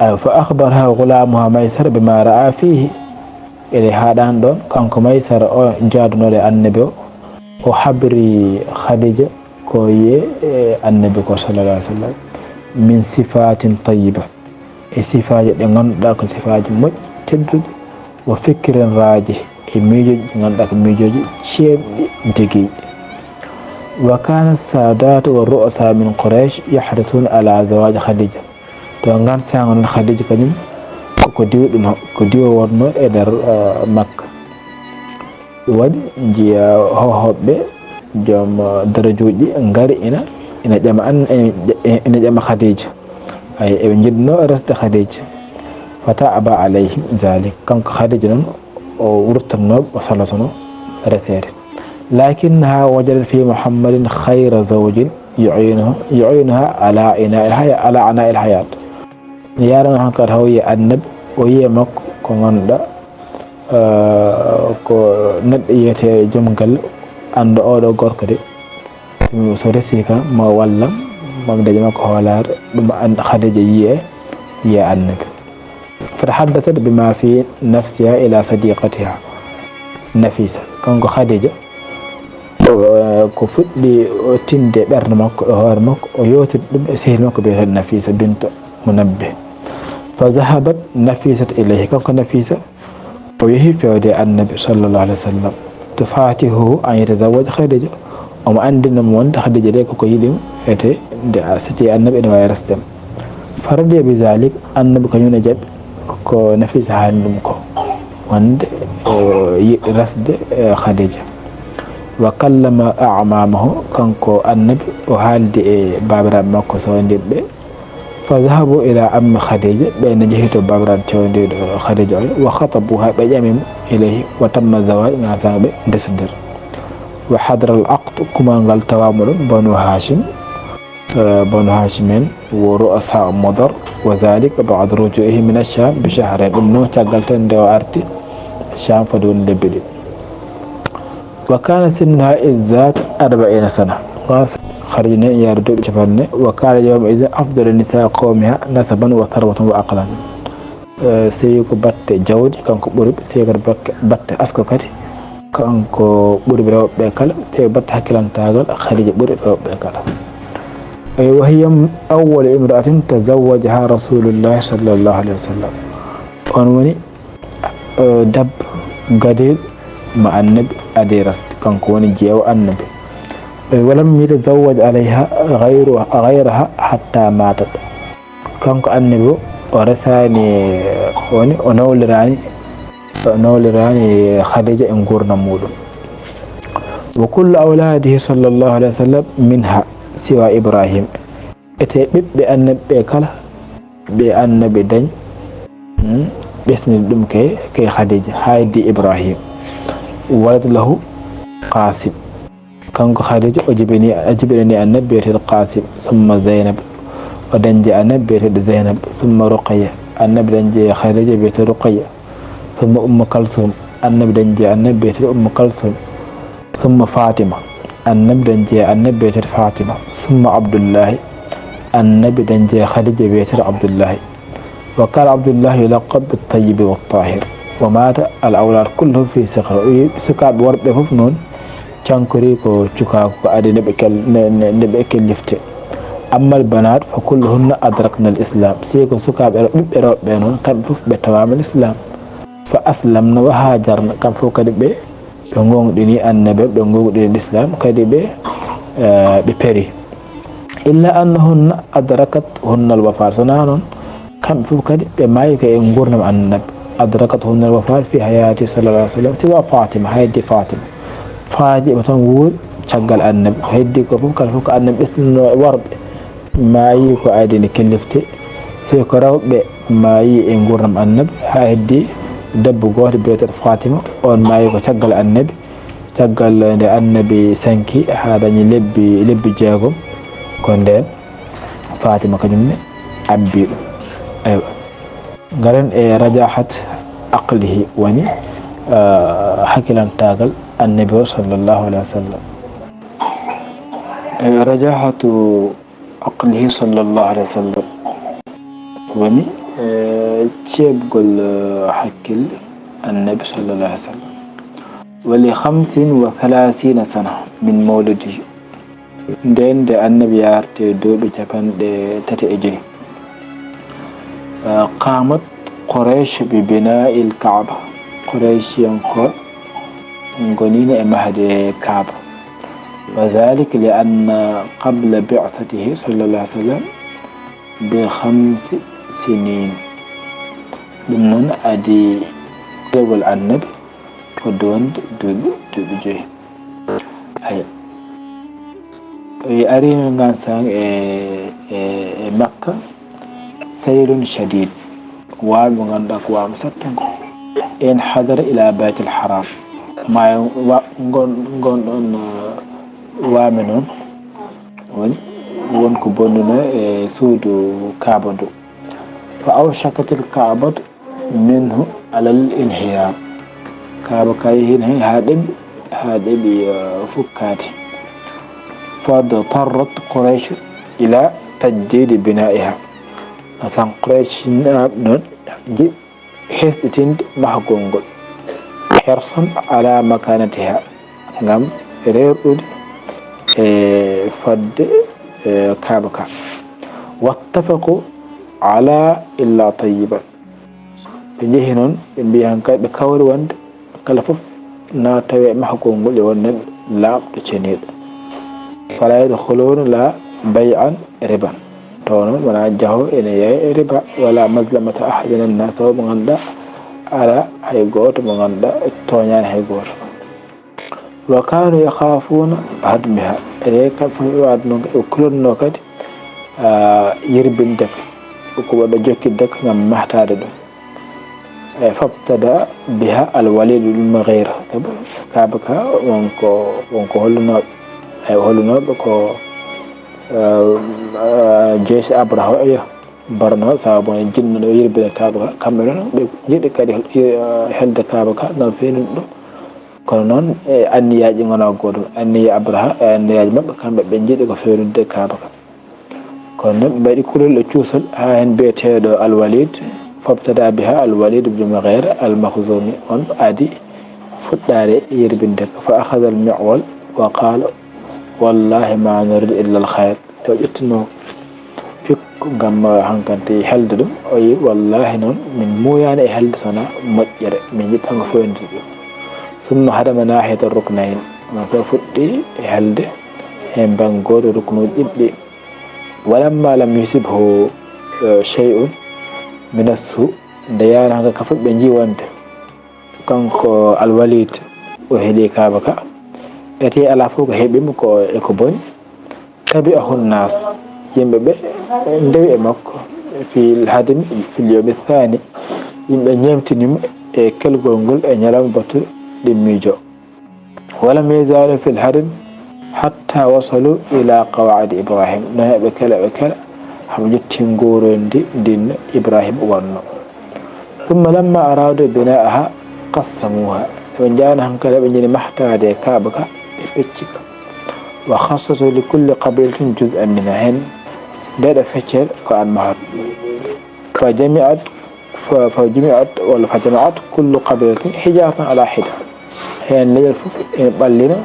Aywa, fa akhbaraha ghulamuha Maysara bima ra'a fihi. Ene haaɗaani ɗoon, kanko Maysara o jaadunooɗo e Annabi o, o habri Khadija ko yii e Annabi ko sallallahu alayhi wa sallam min sifatin tayyiba. E sifaaji ɗi ngannduɗaa ko sifaaji moƴƴi, tedduɗi, wa fikirin raji, e miijooji ɗi ngannduɗaa ko miijooji ceeɓɗi, degiiɗi. Wa kana sadatu wa ru'asa min Quraysh yahrisuna ala zawaji Khadija. To ngaan saanga noon, Khadija kañum ko, ko diwɗuno, ko diwo wonno e nder, eh, Makka. Ɗum waɗi njiya hoohooɓe joom, eh, darajuuji ngari ina, ina ƴama an-, e, e, ina ƴama Khadija. Ay, eɓe njiɗno resde Khadija. Fata aba alayhim zalik. Kanko Khadija noon, o wurtatno, o salotono reseede. Lakinnaha wajadat fi Muhammadin khayra zawjin yu'inuha, yu'inuha ala ina'il haya-, ala ana'il hayat. Yarana hankadi hawye Annabi, o yiye makko ko ngannduɗaa, eh, ko neɗɗo yiyetee joom galle, annda oɗo gorko de, so resi kam, ma wallam, ma mi daña makko hoolaare, ɗum an Khadija yiye, yiye Annabi. Fatahaddathat bima fi nafsiha ila sadiqatiha Nafisa. Kanko Khadija, o, ko fuɗɗi o tinde ɓernde makko, e hoore makko, o yewtiri ɗum e sehil makko biyeteeɗo Nafisa bintu Munabbih. Fa zahabat Nafisat ilayhi. Kanko Nafisa, o yehi fewde Annabi sallallahu alayhi wa sallam. Tufatihuhu an yatazawwaj Khadija. Omo anndina mo wonde Khadija de koko yiɗi mo, ete nde a siti Annabi ene waawi resde mo. Faradiya bi zalik, Annabi kañum ne jaɓi ko Nafisa haali ɗum ko, wonde o yiɗi resde, eh, Khadija. Wa kallama a'mamahu, kanko Annabi o haaldi e baabiraaɓe makko sowndiiɓe ɓe. Fa zahabu ila ammi Khadija, ɓe ne njehi to baabiraaɗo cewndeyɗo Khadija o, wa khatabuha, ɓe ƴami mo ilayhi, wa tamma zawaj, ngaan saanga ɓe ndesodir. Wa hadara al aqd, kumal ngal tawaama ɗum Banu Hashim, eh, Banu Hashim en, wo ru'asa Mudar, wa zalika ba'da ruju'ihi min ash-Sham bi shahrayn, ɗum noon caggal tan nde o arti Sham fodde woni lebbi ɗiɗi. Wa kana sinnuha izzaka arba'ina sana. Khadija ne yaari duuɓi capanɗe nayi. Wa kana yawma idhin afdalu nisa qawmiha nasaban wa tharwatan wa aqlan. Eh, sewi ko batte jawdi, kanko ɓuri, sewi kadi batte, batte asko kadi, kanko ɓuri rewɓe kala, sewi batte hakkilantaagal, Khadija ɓuri rewɓe kala. Eh, wa hiya awwalu imra'atin tazawwajaha Rasulullah sallallahu alayhi wa sallam. On woni, eh, debbo gadeyɗo mo Annabi adi resde, kanko woni jeewo Annabi. Eh, walam yatazawwaj alayha ghayru-, ghayraha hatta matat. Kanko Annabi o, o resaani, woni o nawliraani, o nawliraani Khadija e nguurndam muuɗum. Wa kullu awladihi sallallahu alayhi wa sallam minha siwa Ibrahim. Ete ɓiɓɓe Annabi ɓe kala, ɓe Annabi dañ, hmm, ɓesniri ɗum kay, kay Khadija, haa heddi Ibrahim. Walad lahu Qasim. Kanko Khadija, o jibini, o jibinani Annabi biyeteeɗo Qasim, summa Zainab. O dañde Annabi biyeteeɗo Zainab, summa Ruqayya. Annabi dañde Khadija biyeteeɗo Ruqayya, summa Ummu Kalsum. Annabi dañde Annabi biyeteeɗo Ummu Kalsum, summa Fatima. Annabi dañde Annabi biyeteeɗo Fatima, summa Abdullahi. Annabi dañde Khadija biyeteeɗo Abdullahi. Wa kana Abdullahi yulaqab bit-tayyibi wat-tahir. Wa mata al-awlad kulluhum fi sighar. O wi sukaaɓe worɓe fof noon cankori ko cukaaku ko adi nde ɓe kel-, nde, nde, nde ɓe kellifte. Amma al-banat fa kulluhunna adrakna al-islam. Si ko sukaaɓe rew-, ɓiɓɓe rewɓe noon, kamɓe fof ɓe tawaama l'islam. Fa aslamna wa hajarna. Kamɓe fof kadi ɓe, ɓe ngoongɗini Annabi, ɓe ngoongɗini l'islam, kadi ɓe, eh, ɓe peri. Illa annahunna adrakat hunnal wafat. So wonaa noon, kamɓe fof kadi ɓe maayi ko e nguurndam Annabi. Adrakat hunnal wafat fi hayati sallallahu alaihi wasallam, siwa Fatima, haydi Fatima. Fatima tan wuuri caggal Annabi. Ko heddi ko fof, kala fof ko Annabi ɓesnino e worɓe, maayi ko adii nde kellifte. Sey ko rewɓe maayi e nguurndam Annabi, haa heddi debbo gooto biyeteeɗo Fatima, oon maayi ko caggal Annabi. Caggal nde Annabi sanki haa dañi lebbi, lebbi jeegom, ko ndeen Fatima kañum ne abbi ɗum. Aywa. Ngaren e rajahat aqlihi, woni, ah, hakkilantaagal Annabi o sallallahu alaihi wasallam. E rajahatu aqlihi sallallahu alaihi wasallam woni, eh, ceeɓgol, eh, hakkille Annabi sallallahu alaihi wasallam. Wa li khamsin wa thalathina sana min mawlidihi. Ndeen nde Annabi yarti duuɓi capanɗe tati e joy. Eh, qamat Quraysh bi bina'il Ka'ba. Qurayshiyankooɓe ngoniino e mahde Kaaba. Wa dhalika li anna qabla bi'thatihi sallallahu alaihi wasallam bi khamsi sinin. Ɗum noon adii ɓeygol Annabi fodde wonde duuɓi, duuɓi joy. Ay. O ariino ngaan sang e, e, e Makka. Saylun shadid, waame mo ngannduɗaa ko waame sattungo. In hadara ila baytil haram, maayo wa-, ngon, ngon ɗon, uh, waame noon, woni won ko bonnuno e suudu Kaaba ndu. Fa awshakatil Kaabatu minhu alal inhiyar. Kaaba ka yehi heen haa ɗeɓi, haa ɗeɓi, uh, fukkaade. Fadtarrat Quraysh ila tajdidi bina'iha. Asan Quraysh noon njiɗi hesɗitinde mahgol ngol. Hirsan ala makanatiha, ngam reerɗude e fodde, e, Kaaba ka. Wattafaqu ala illa tayyiban. Ɓe njehi noon, ɓe mbiyi hankadi ɓe kawri wonde kala fof na tawe e mahgol ngol e wonde laaɓɗo ceniiɗo. Fala yadkhuluna la bay'an riban. Taw noon wonaa jaho ene yeeya e riba, wala mazlamata ahadin min annas, taw mo ngannduɗaa alaa hay gooto mo ngannduɗaa tooñaani hay gooto. Wa kanu yakhafuna hadmiha. Ene kam fof ɓe waɗno, ɓe kulonno kadi, ah, yirbinde ka, ko waɗa jokkidde ka ngam mahtaade ɗum. E fabtada biha al Walid ibn Mughira. Sabu Kaaba ka wonko, wonko hollunoɓe, e hollunoɓe ko, eh, eh, jeesi Abraha o, iyo, mbarno, sabu en jinno ɗo yirbina Kaaba ka. Kamɓe noon ɓe njiɗi kadi, eh, helde Kaaba ka ngam feenude ɗum. Kono noon e anniyaaji ngona gootum. Anniya Abraha e anniyaaji maɓɓe, kamɓe ɓe njiɗi ko feenude Kaaba ka. Kono noon ɓe mbaɗi kulol e cuusol haa heen biyeteeɗo Al-Walid, fabtada biha Al-Walid ibn Mughira Al-Makhzumi, on adi fuɗɗaade yerbinde ka. Fa akhadha al-mi'wal wa qala, "Wallahi ma nuridu illa al-khayr." Nde o ƴettino pikku ngam, eh, hankante helde ɗum, o yi, "Wallahi noon, min muuyaani e helde so wonaa moƴƴere, min njiɗ tan ko fooynude ɗum." Summa hadama nahiyata ruknayn, on so fuɗɗi e helde heen bangooto ruknuuji ɗiɗi. Walamma lam yusibhu, eh, shay'un min as-su', nde yaani hannga ka fof ɓe njii wonde kanko Al-Walid o heɗi Kaaba ka, ete alaa fof ko heɓi mo ko e ko boni. Tabi'ahu nnas, yimɓe ɓe ndewi e makko, في الهدم في اليوم الثاني. Yimɓe ñeemtini mo e kelgol ngol e ñalawma battuɗo ɗimmiijo. ولم يزالوا في الهدم حتى وصلوا إلى قواعد إبراهيم. Noon ɓe kela, ɓe kela, haa ɓe njotti nguurndi ndin Ibrahim wonno. ثم لما أرادوا بناءها قسموها. Ɓe njahno hankadi, ɓe njini mahtaade Kaaba ka, ɓe pecci ka. وخصصوا لكل قبيلة جزءا منها. Heen nde ɗo feccere ko aan mahata. فجمعت ف-، فجمعت ولا فجمعت كل قبيلة حجارة على حدة. Heen leñol fof ene ɓallina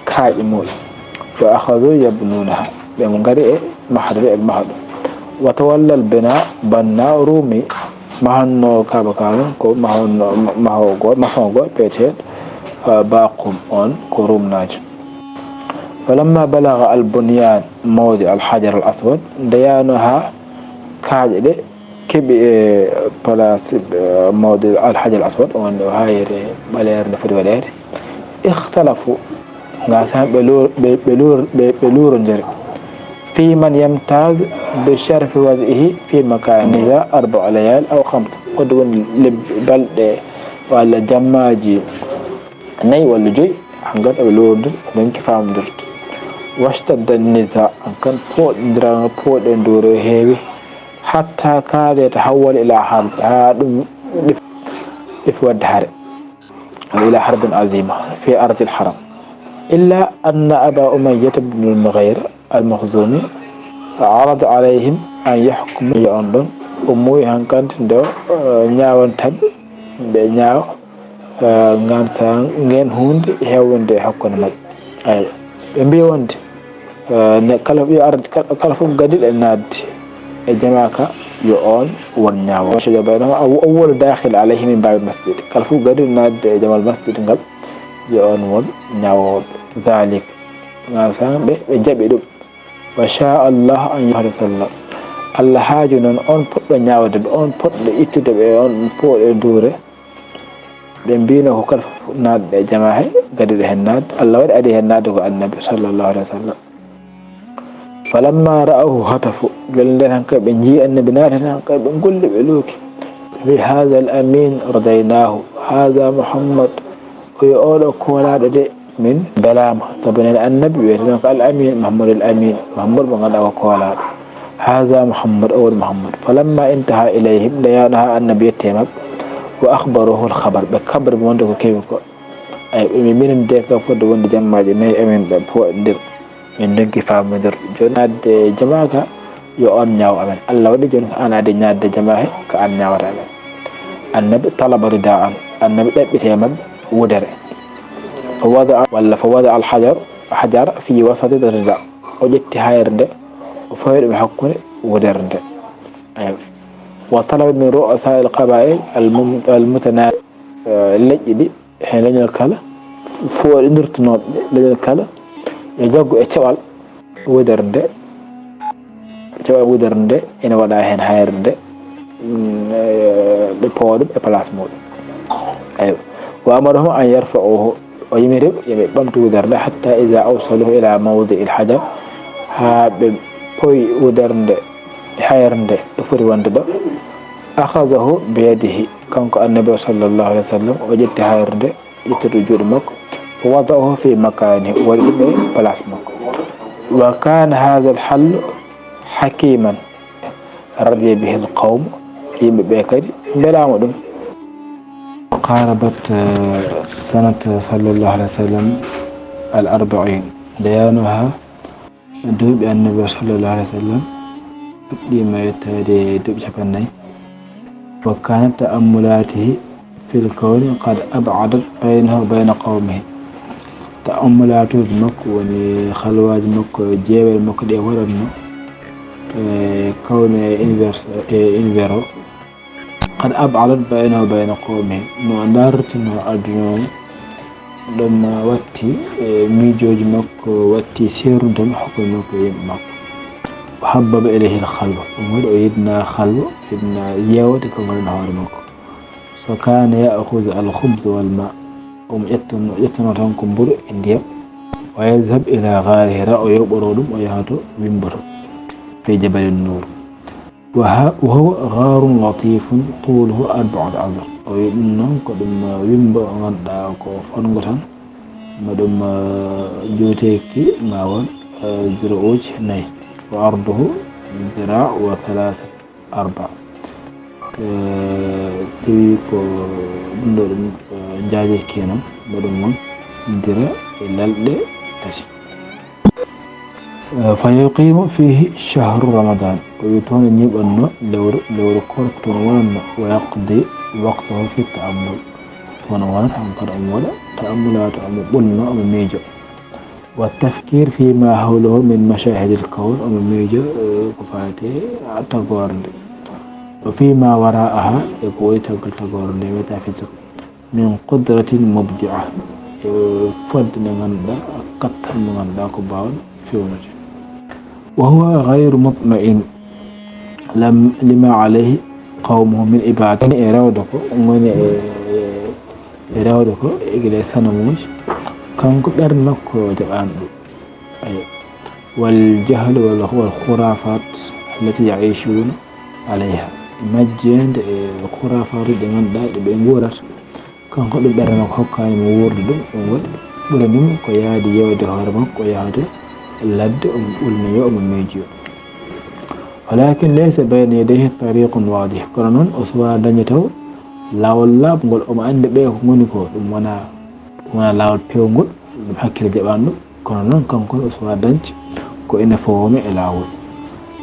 kaaƴe muɗum. وأخذوا يبنونها. Ɓe ngari e mahde, ɓe maha ɗum. وتولى البناء بناء رومي. Mahanno Kaaba ka noon ko mahanno, ma-, mahowo gooto, maçon gooto biyeteeɗo, ah, Baqum, oon ko Rumnaajo. فلما بلغ البنيان موضع الحجر الأسود, nde yahnoo haa kaaƴe ɗe keɓi e place, eh, mawde Al Hajar Al Aswad, on ɗo hayre ɓaleere nde foti waɗeede. اختلفوا, ngasan ɓe luur-, ɓe, ɓe luur-, ɓe, ɓe luurondiri. في من يمتاز بشرف وضعه في مكان نزاع أربع ليال أو خمس. Wonde woni lebbi, balɗe walla jammaaji nayi walla joyi, hankadi eɓe luurondiri, ɓe ndonki faamondirde. واشتد النزاع, hankadi pooɗondiral, pooɗondiral heewi. حتى كاد يتحول إلى حرب, haa ɗum ɗif-, ɗif waɗde hare. إلى حرب عظيمة في أرض الحرم. إلا أن أبا أمية بن المغيرة المخزومي عرض عليهم أن يحكموا. On ɗon, o muuyi hankadi nde o, eh, ñaawanta ɓe, ɓe ñaawa, eh, ngan sa, ngeen huunde heewde hakkunde maɓɓe. Eey, ɓe mbiyi wonde, eh, ne kala yo ar-, kala, kala fof gadiiɗo e naatde e jamaa ka, yo oon won ñaawoowo. وشجر بينهم أو-، أول داخل عليه من باب المسجد. Kala fof gadiiɗo naatde e jamal masjid ngal, yo oon won ñaawoowo. ذلك. Ngan sa ɓe, ɓe jaɓi ɗum. وشاء الله أن يحدث ذلك. Allah haaju noon on potɗo ñaawde ɓe, on potɗo ittude ɓe, on pooɗondiral. Ɓe mbiino ko kala fof naatde e jamaa he, gadiiɗo heen naatde. Allah waɗi adii heen naatde ko Annabi sallallahu alayhi wa sallam. فلما رأوه هتفوا. Gila ndeen hankadi ɓe njii Annabi naati heen hankadi, ɓe ngolli, ɓe looki. Ɓe mbii: هذا الأمين ارتضيناه، هذا محمد. Ko yo oɗo koolaaɗo de, min mbelaama. Sabu nene Annabi wiyetee noon ko Al Amin, Muhammadul Amin, Muhammad mo ngannduɗaa ko koolaaɗo. هذا محمد, o woni Muhammad. فلما انتهى إليهم, nde yahnoo haa Annabi yettii e maɓɓe, وأخبروه الخبر, ɓe kabri mo wonde ko kewi ko. Eey, ɓe mbii minen de, ka fodde wonde jammaaji nayi, emin ɓe pooɗondir, min ndonki faamondir. Jooni naatde jamaa ka, yo oon ñaaw amen. Allah waɗi jooni ko aan adii naatde jamaa he, ko aan ñaawata amen. Annabi طلب رداء, Annabi ɗaɓɓiti e maɓɓe wudere. فوضع, walla فوضع الحجر، حجر في وسط الرداء. O ƴetti hayre nde, o fawi ɗum e hakkunde wudere nde. Eey. وطلب من رؤساء القبائل المم-، المتنا-، eh, leƴƴi ɗi, he leñol kala, fooɗondirtunooɓe leñol kala, yo jaggu e caɓal wudere nde. Caɓal wudere nde ene waɗa heen hayre nde, mm, eh, ɓe pawa ɗum e place muɗum. Eey. وأمرهم أن يرفعوه, o yamiri ɓe yo ɓe ɓamtu wudere nde, حتى إذا أوصلوه إلى موضع الحجر, haa ɓe pawi wudere nde, hayre nde ɗo foti wonde ɗo. أخذه بيده, kanko Annabi o sallallahu alayhi wa sallam, o ƴetti hayre nde, ƴetti ɗum juuɗe makko, فوضعه في مكانه, o waɗi ɗum e place makko. وكان هذا الحل حكيما رضي به القوم, yimɓe ɓe kadi mbelaama ɗum. قاربت, eh, سنة صلى الله عليه وسلم الأربعين, nde yahnoo haa duuɓi Annabi o sallallahu alayhi wa sallam puɗɗiima yettaade duuɓi cappanɗe nayi. وكانت تأملاته في الكون قد أبعدت بينه وبين قومه. Ta'ammulaatuuji makko, woni halwaaji makko, jeewal makko ɗe waɗatno e kawne e univers, e univers o. قد أبعدت بينه وبين قومه. No dartinoo aduna o, ɗum watti, e, miijooji makko watti seerunde tan hakkunde makko e yimɓe makko. وحبب إليه الخلوة. Ɗum waɗi o yiɗna halwa, yiɗna yeewde ko ngonani hoore makko. فكان يأخذ الخبز والماء. Omo ƴettuno, ƴettuno tan ko mburu e ndiyam. ويذهب إلى غار حراء, o yoɓoro ɗum, o yaha to wimbo to. في جبل النور. وهو غار لطيف طوله أربعة أذرع. O wi ɗum noon ko ɗum wimbo o ngannduɗaa ko fonngo tan, ma ɗum juuteeki ma won zira'uuji nayi. وعرضه ذراع وثلاثة أرباع. Tawi ko ɗum ɗo ɗum jaajeeki noon, ma ɗum won dira e lalɗe tati. فيقيم فيه شهر رمضان. O wi toon o ñiiɓanno lewru, lewru koor ko toon wonanno. ويقضي وقته في التأمل. Toon o wonata hankadi omo waɗa ta'ammulaat, omo ɓolno, omo miijo. والتفكير فيما حوله من مشاهد الكون, omo miijo ko faati tagoore nde. وفيما وراءها, e ko woni caggal tagoore nde, métaphysique. من قدرة مبدعة, e fodde nde ngannduɗaa, kattan mo ngannduɗaa ko baawɗo fewnude. وهو غير مطمئن لما عليه قومه من عبادة. E rewde ko ngoni e, e rewde ko e gila sanamuuji, kanko ɓernde makko jaɓaani ɗum. Ayo. والجهل والخرافات التي يعيشون عليها. Majjeende e khuraafaatuuji ɗi ngannduɗaa ɗi ɓe nguurata. Kanko ɗum ɓernde makko hokkaani mo wuurde ɗum, ɗum waɗi ɓurani mo ko yaadi yewde hoore makko, o yahata ladde, omo ɓulnoyoo, omo miijoyoo. ولكن ليس بين يديه طريق واضح. Kono noon o suwaa dañde taw laawol laaɓngol, omo anndi ɓe ko ngoni ko, ɗum wonaa, wonaa laawol peewngol, ɗum hakkille jaɓaani ɗum. Kono noon kanko o suwaa dañde ko ina fawoo mo e laawol.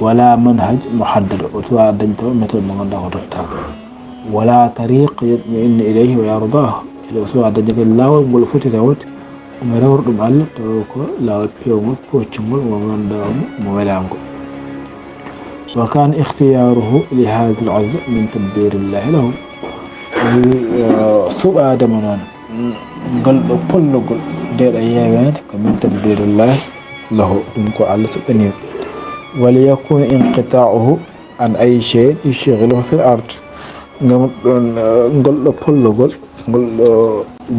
ولا منهج محدد, o suwaa dañde taw méthode mo ngannduɗaa ko totta. ولا طريق يطمئن إليه ويرضاه. Ene o suwaa dañde kadi laawol ngol foti rewde, omo rewra ɗum Allah, tawa ko laawol peewngol, pooccungol, ngol ngannduɗaa omo, mo welaango. وكان اختياره لهذه العزلة من تدبير الله له. O wi, eh, suɓaade mo noon, mm, ngol ɗo pollogol, nde ɗo yeeweende, ko من تدبير الله له, ɗum ko Allah suɓanii mo. وليكون انقطاعه عن أي شيء يشغله في الأرض. Ngam ɗon, eh, ngol ɗo pollogol, ngol ɗo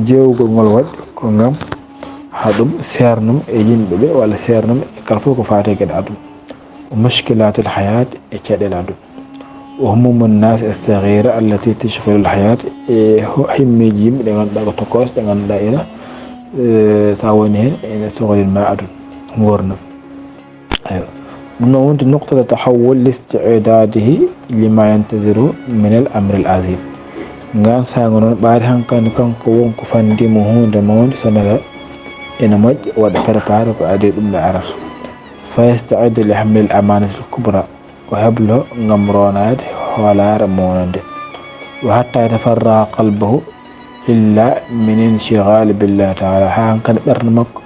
jeewgol ngol waɗi ko ngam haa ɗum seernum e yimɓe ɓe, walla seernum e kala fof ko faati e geɗe aduna. ومشكلات الحياة, e caɗeele aduna. وهموم الناس الصغيرة التي تشغل الحياة, e ho-, himmeeji yimɓe ɗe ngannduɗaa ko tokoos, ɗe ngannduɗaa ina, eh, so a woni heen, ina sohlin ma aduna, nguurndam. Ayo. Ɗum noon wonti نقطة تحول لاستعداده لما ينتظره من الأمر العظيم. Ngaan saanga noon ɓaade hankadi kanko won ko fandi mo huunde mawnde, so nata ina moƴƴa, waɗa préparé ko adii ɗum ɗo arata. فيستعد لحمل الأمانة الكبرى, o heblo ngam roonaade hoolaare mawnde nde. وحتى يتفرغ قلبه إلا من انشغال بالله تعالى, haa hankadi ɓernde makko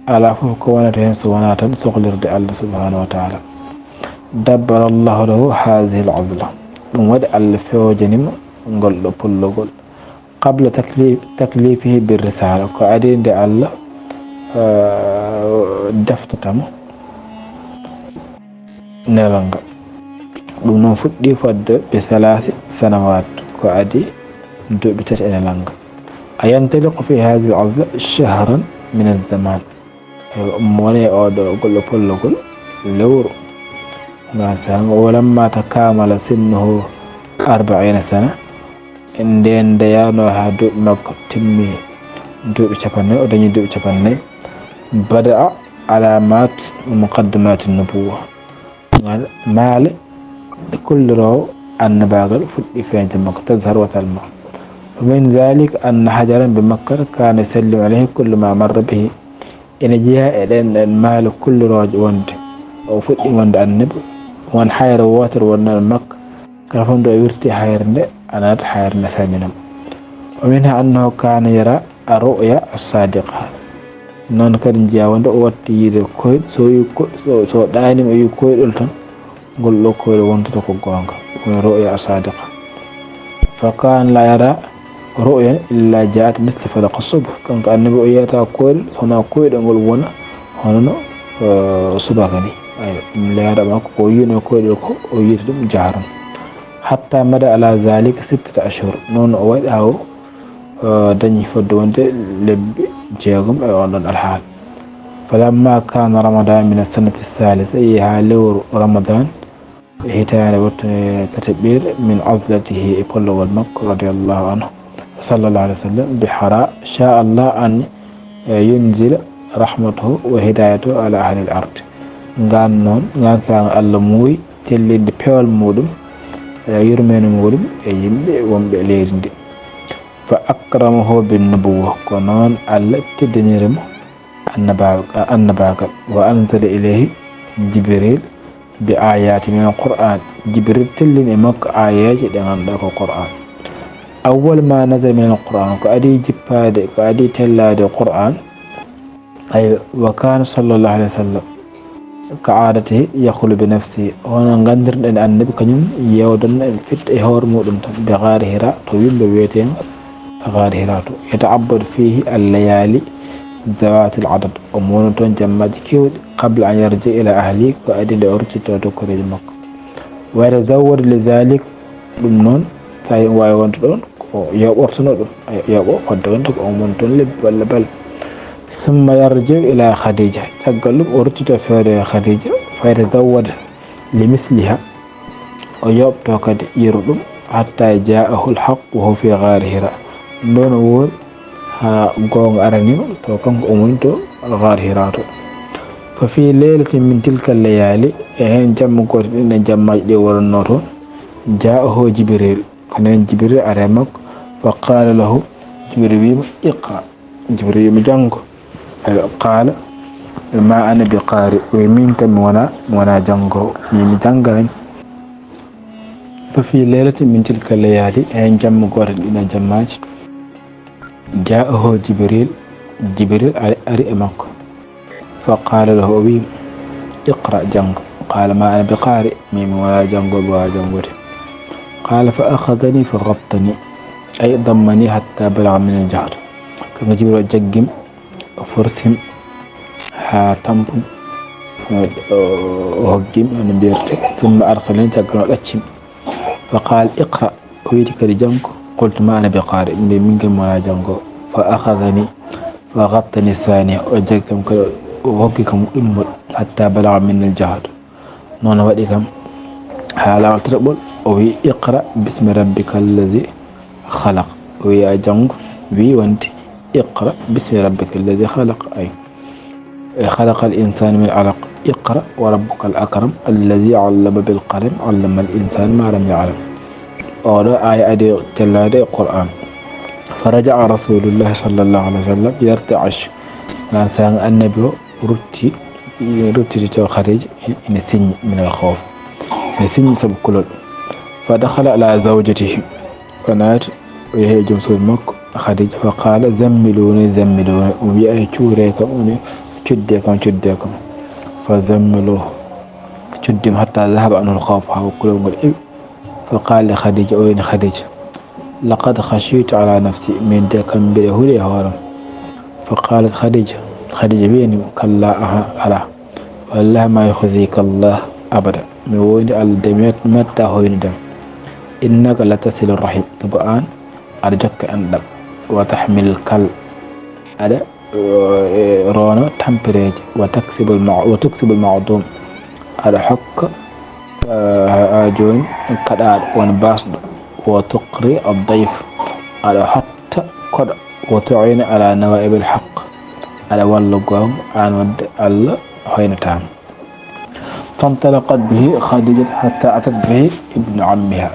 alaa fof ko wonata heen so wonaa tan sohlirde Allah subhanahu wa taala. دبر الله له هذه العزلة. Ɗum waɗi Allah fewjani mo ngol ɗo pollogol. قبل تكليف-, تكليفه بالرسالة, ko adii nde Allah, eh, deftata mo nelal ngal. Ɗum noon fuɗɗii fodde بثلاث سنوات, ko adii duuɓi tati e nelal ngal. أينطلق في هذه العزلة شهرا من الزمان. Omo woni e oo ɗoo ngol ɗo pollogol lewru. Ngaan saanga, ولما تكامل سنه أربعين سنة, ndeen nde yahnoo haa duuɓi makko timmi duuɓi cappanɗe nayi, o dañi duuɓi cappanɗe nayi, بدأ علامات ومقدمات النبوة. Ngaan maale e kolliroowo annabaagal fuɗɗi feeñde makko, تظهر وتلمع. ومن ذلك أن حجرا بمكة كان يسلم عليه كل ما مر به. Ene jeyaa e ɗeen, ɗeen maale kollirooje wonde o fuɗɗii wonde annabi, won hayre wootere wonnooɗo Makka, kala fof nde o wirti hayre nde, a nanat hayre nde salminam. ومنها أنه كان يرى الرؤيا الصادقة. Noon kadi njiyaa wonde o watti yiide koyɗ-, so yi ko-, so, so ɗaaniima o yi koyɗol tan, ngol ɗo koyɗol wontoto ko goonga, woni رؤيا صادقة. فكان لا يرى رؤيا إلا جاءت مثل فلق الصبح. Kanko annabi o yiyata koyɗol, so wonaa koyɗol ngol wona hono no, eh, subaka ni. Ayo, ɗum leera makko ko yino koyɗol ko, o yiyata ɗum jaharan. حتى مضى على ذلك ستة أشهر. Noon o waɗi haa o, eh, dañi fodde wonde lebbi jeegom e oon ɗon alhaali. فلما كان رمضان من السنة الثالثة, yehi haa lewru Ramadan, e hitaande wottunde tataɓiire min azlatihi, e pollowol makko, radiyallahu anhu, sallallahu alayhi wa sallam, bi hara, sha Allah an, e, yunzila rahmatahu wa hidayatahu ala ahli al-ard. Ngaan noon, ngaan saanga Allah muuyi tellinde peewal muuɗum, e, yurmeende muuɗum e yimɓe wonɓe leydi ndi. Fa akramahu bin nubuwwa, ko noon Allah teddiniri mo annabaagal, annabaagal. Wa anzala ilayhi Jibril bi ayati min al-Qur'an. Jibril tellini e makko aayeeje ɗe ngannduɗaa ko Qur'an. Awwal ma nazala min al-Qur'an, ko adii jippaade, ko adii tellaade Qur'an. Ay, wa kana sallallahu alayhi wa sallam ka aadatihi yaqulu bi nafsihi, hono nganndirɗen Annabi, kañum yeewdanno en fitta e hoore muuɗum tan, bi gaari Hira, to wimmbo wiyeteengo gaari Hira to, yata'abbadu fihi al-layali zawati al-adad, omo wona toon jammaaji keewɗi, qabla an yarji ila ahlihi, ko adii nde o ruttitoo to koreejo makko. Wa yatazawwadu li zalik, ɗum noon, so tawi waawi wonde ɗoon, ko yooɓortono ɗum, yooɓo fodde wonde ko on woni toon lebbi walla balɗe. Summa yarji'u ila Khadija, caggal ɗum o ruttito feewde e Khadija, fa yatazawwad li misliha, o yooɓto kadi yeru ɗum, hatta ja'ahu al-haqq wa huwa fi ghari Hira. Ɗum ɗoon o woori haa goonga arani mo, to kanko o woni to gaari Hira to. Fa fi laylatin min tilka al-layali, e heen jamma gooto ɗin e jammaaji ɗi o wonannoo toon, ja'ahu Jibril, ko noon Jibril ari e makko, fa qala lahu, Jibril wiima, iqra, Jibril wiima, janngo. Aywa, qala, ma ana bi qari, o wi, min kam mi wona, mi wona janngoowo, min mi janngaani. Fa fi laylatin min tilka layali, e heen jamma gooto ɗin e jammaaji, ja'ahu Jibril, Jibril ari, ari e makko. Fa qala lahu, o wi, iqra, janngo. Qala ma ana bi qari, min mi wona janngoowo, mi wona janngude. Qala fa akhadhani fa ghattani, ay dammani hatta balagha min al-jahd. Kanko Jibril o jaggi mi, o forsi mi haa tampi mi, o, o hoggi mi, hono mbiyetee. Summa arsalani, caggal o ɗacci mi. Fa qala iqra, o wiyi kadi janngo. Qultu ma ana bi qari, min kam mi wona janngoowo. Fa akhadhani fa ghattani thaniya, o jaggi kam kadi, o hoggi kam ɗimmol, hatta balagha min al-jahd. Noon waɗi kam haa laawol tataɓol, o wi, iqra bismi rabbika alladhi khalaq. O wi a janngo, wi wonde iqra bismi rabbika alladhi khalaq, ay, e khalaqa al-insana min alaq, iqra wa rabbuka al-akram alladhi allama bil qalam, allama al-insana ma lam ya'lam. Oɗo aaya adii tellaade e Qur'an. Fa raja'a rasulullah sallallahu alayhi wa sallam yarta'ish. Ngaan saanga Annabi o rutti, ruttiti to Khadija, ina siññi min al-khawf. Ina siññi sabu kulol. Fa dakhala ala zawjatihi. O naati, o yehi e joom suudu makko, Khadija, fa qala, zammiluni, zammiluni. O wiyi, ay, cuuree kam, o wiyi, cuddee kam, cuddee kam. Fa zammiluhu. Cuddi mo hatta dhahaba anhu al-khawf, haa kulol ngol iwi. Fa qala li Khadija, o wiyi Khadija, laqad khashitu ala nafsi, min de kam mbiɗa huli e hoore am. Fa qalat Khadija, Khadija wiyi mo, kalla, aha, alaa. Wallahi ma yukhzika Allah abada. Mi wondi Allah de mi met-, mi mettataa hoynude ma. Innaka la tasilu rahim. Sabu aan aɗa jokka enɗam. Wa tahmil kal. Aɗa, eh, roono tampereeje. Wa taksibul ma-, wa tuksibul ma'dum. Aɗa hokka, eh, haa jooni kaɗaaɗo woni baasɗo. Wa tuqri ad-dayf. Aɗa hotta koɗo. Wa tu'inu ala nawaibil haqq. Aɗa walla goonga aan wonde Allah hoynataa ma. Fantalaqat bihi Khadijat hatta atat bihi ibnu ammiha.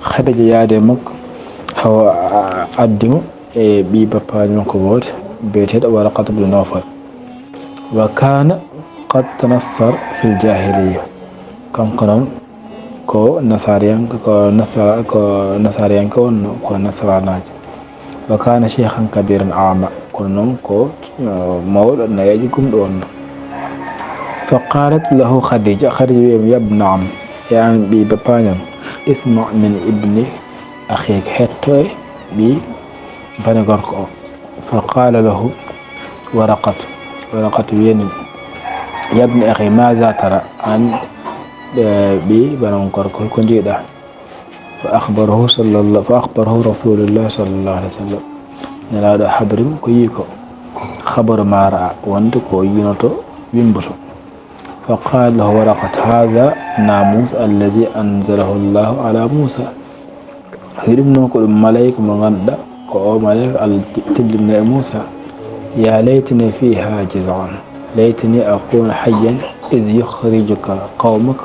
Khadija yaadi e makko, hawa addi mo e ɓii bappaani makko gooto, biyeteeɗo Waraqat ibn Nawfal. Wa kana qad tanassar fil jahiliya. Kanko noon ko nasariyanke, ko nasara-, ko nasariyanke wonno, ko nasranaajo. Wa kana shaykhan kabiran a'ma, kono noon ko, eh, mawɗo nayeejo gumɗo wonno. Fa qalat lahu Khadija, Khadija wiyi mo, yabna am, e aan ɓii bappaani am, isma min ibni akhik, hetto e ɓii bane gorko o. Fa qala lahu Waraqatu, Waraqatu wiyi mo, yabna akhi, maza tara, aan, eh, ɓii bane gorko, holko njiɗaa? Fa akhbarahu sallallahu, fa akhbarahu Rasulullah sallallahu alayhi wa sallam. Nelaaɗo habri mo ko yii ko. Khabaru ma ra'a, wonde ko yiinoto wimboto. Fa qala lahu Waraqat, hadha الناموس الذي أنزله الله على موسى. Wi ɗum noon ko ɗum malayka mo ngannduɗaa ko o malayka Allah tellina e Muusa. يا ليتني فيها جذعا ليتني أكون حيا إذ يخرجك قومك.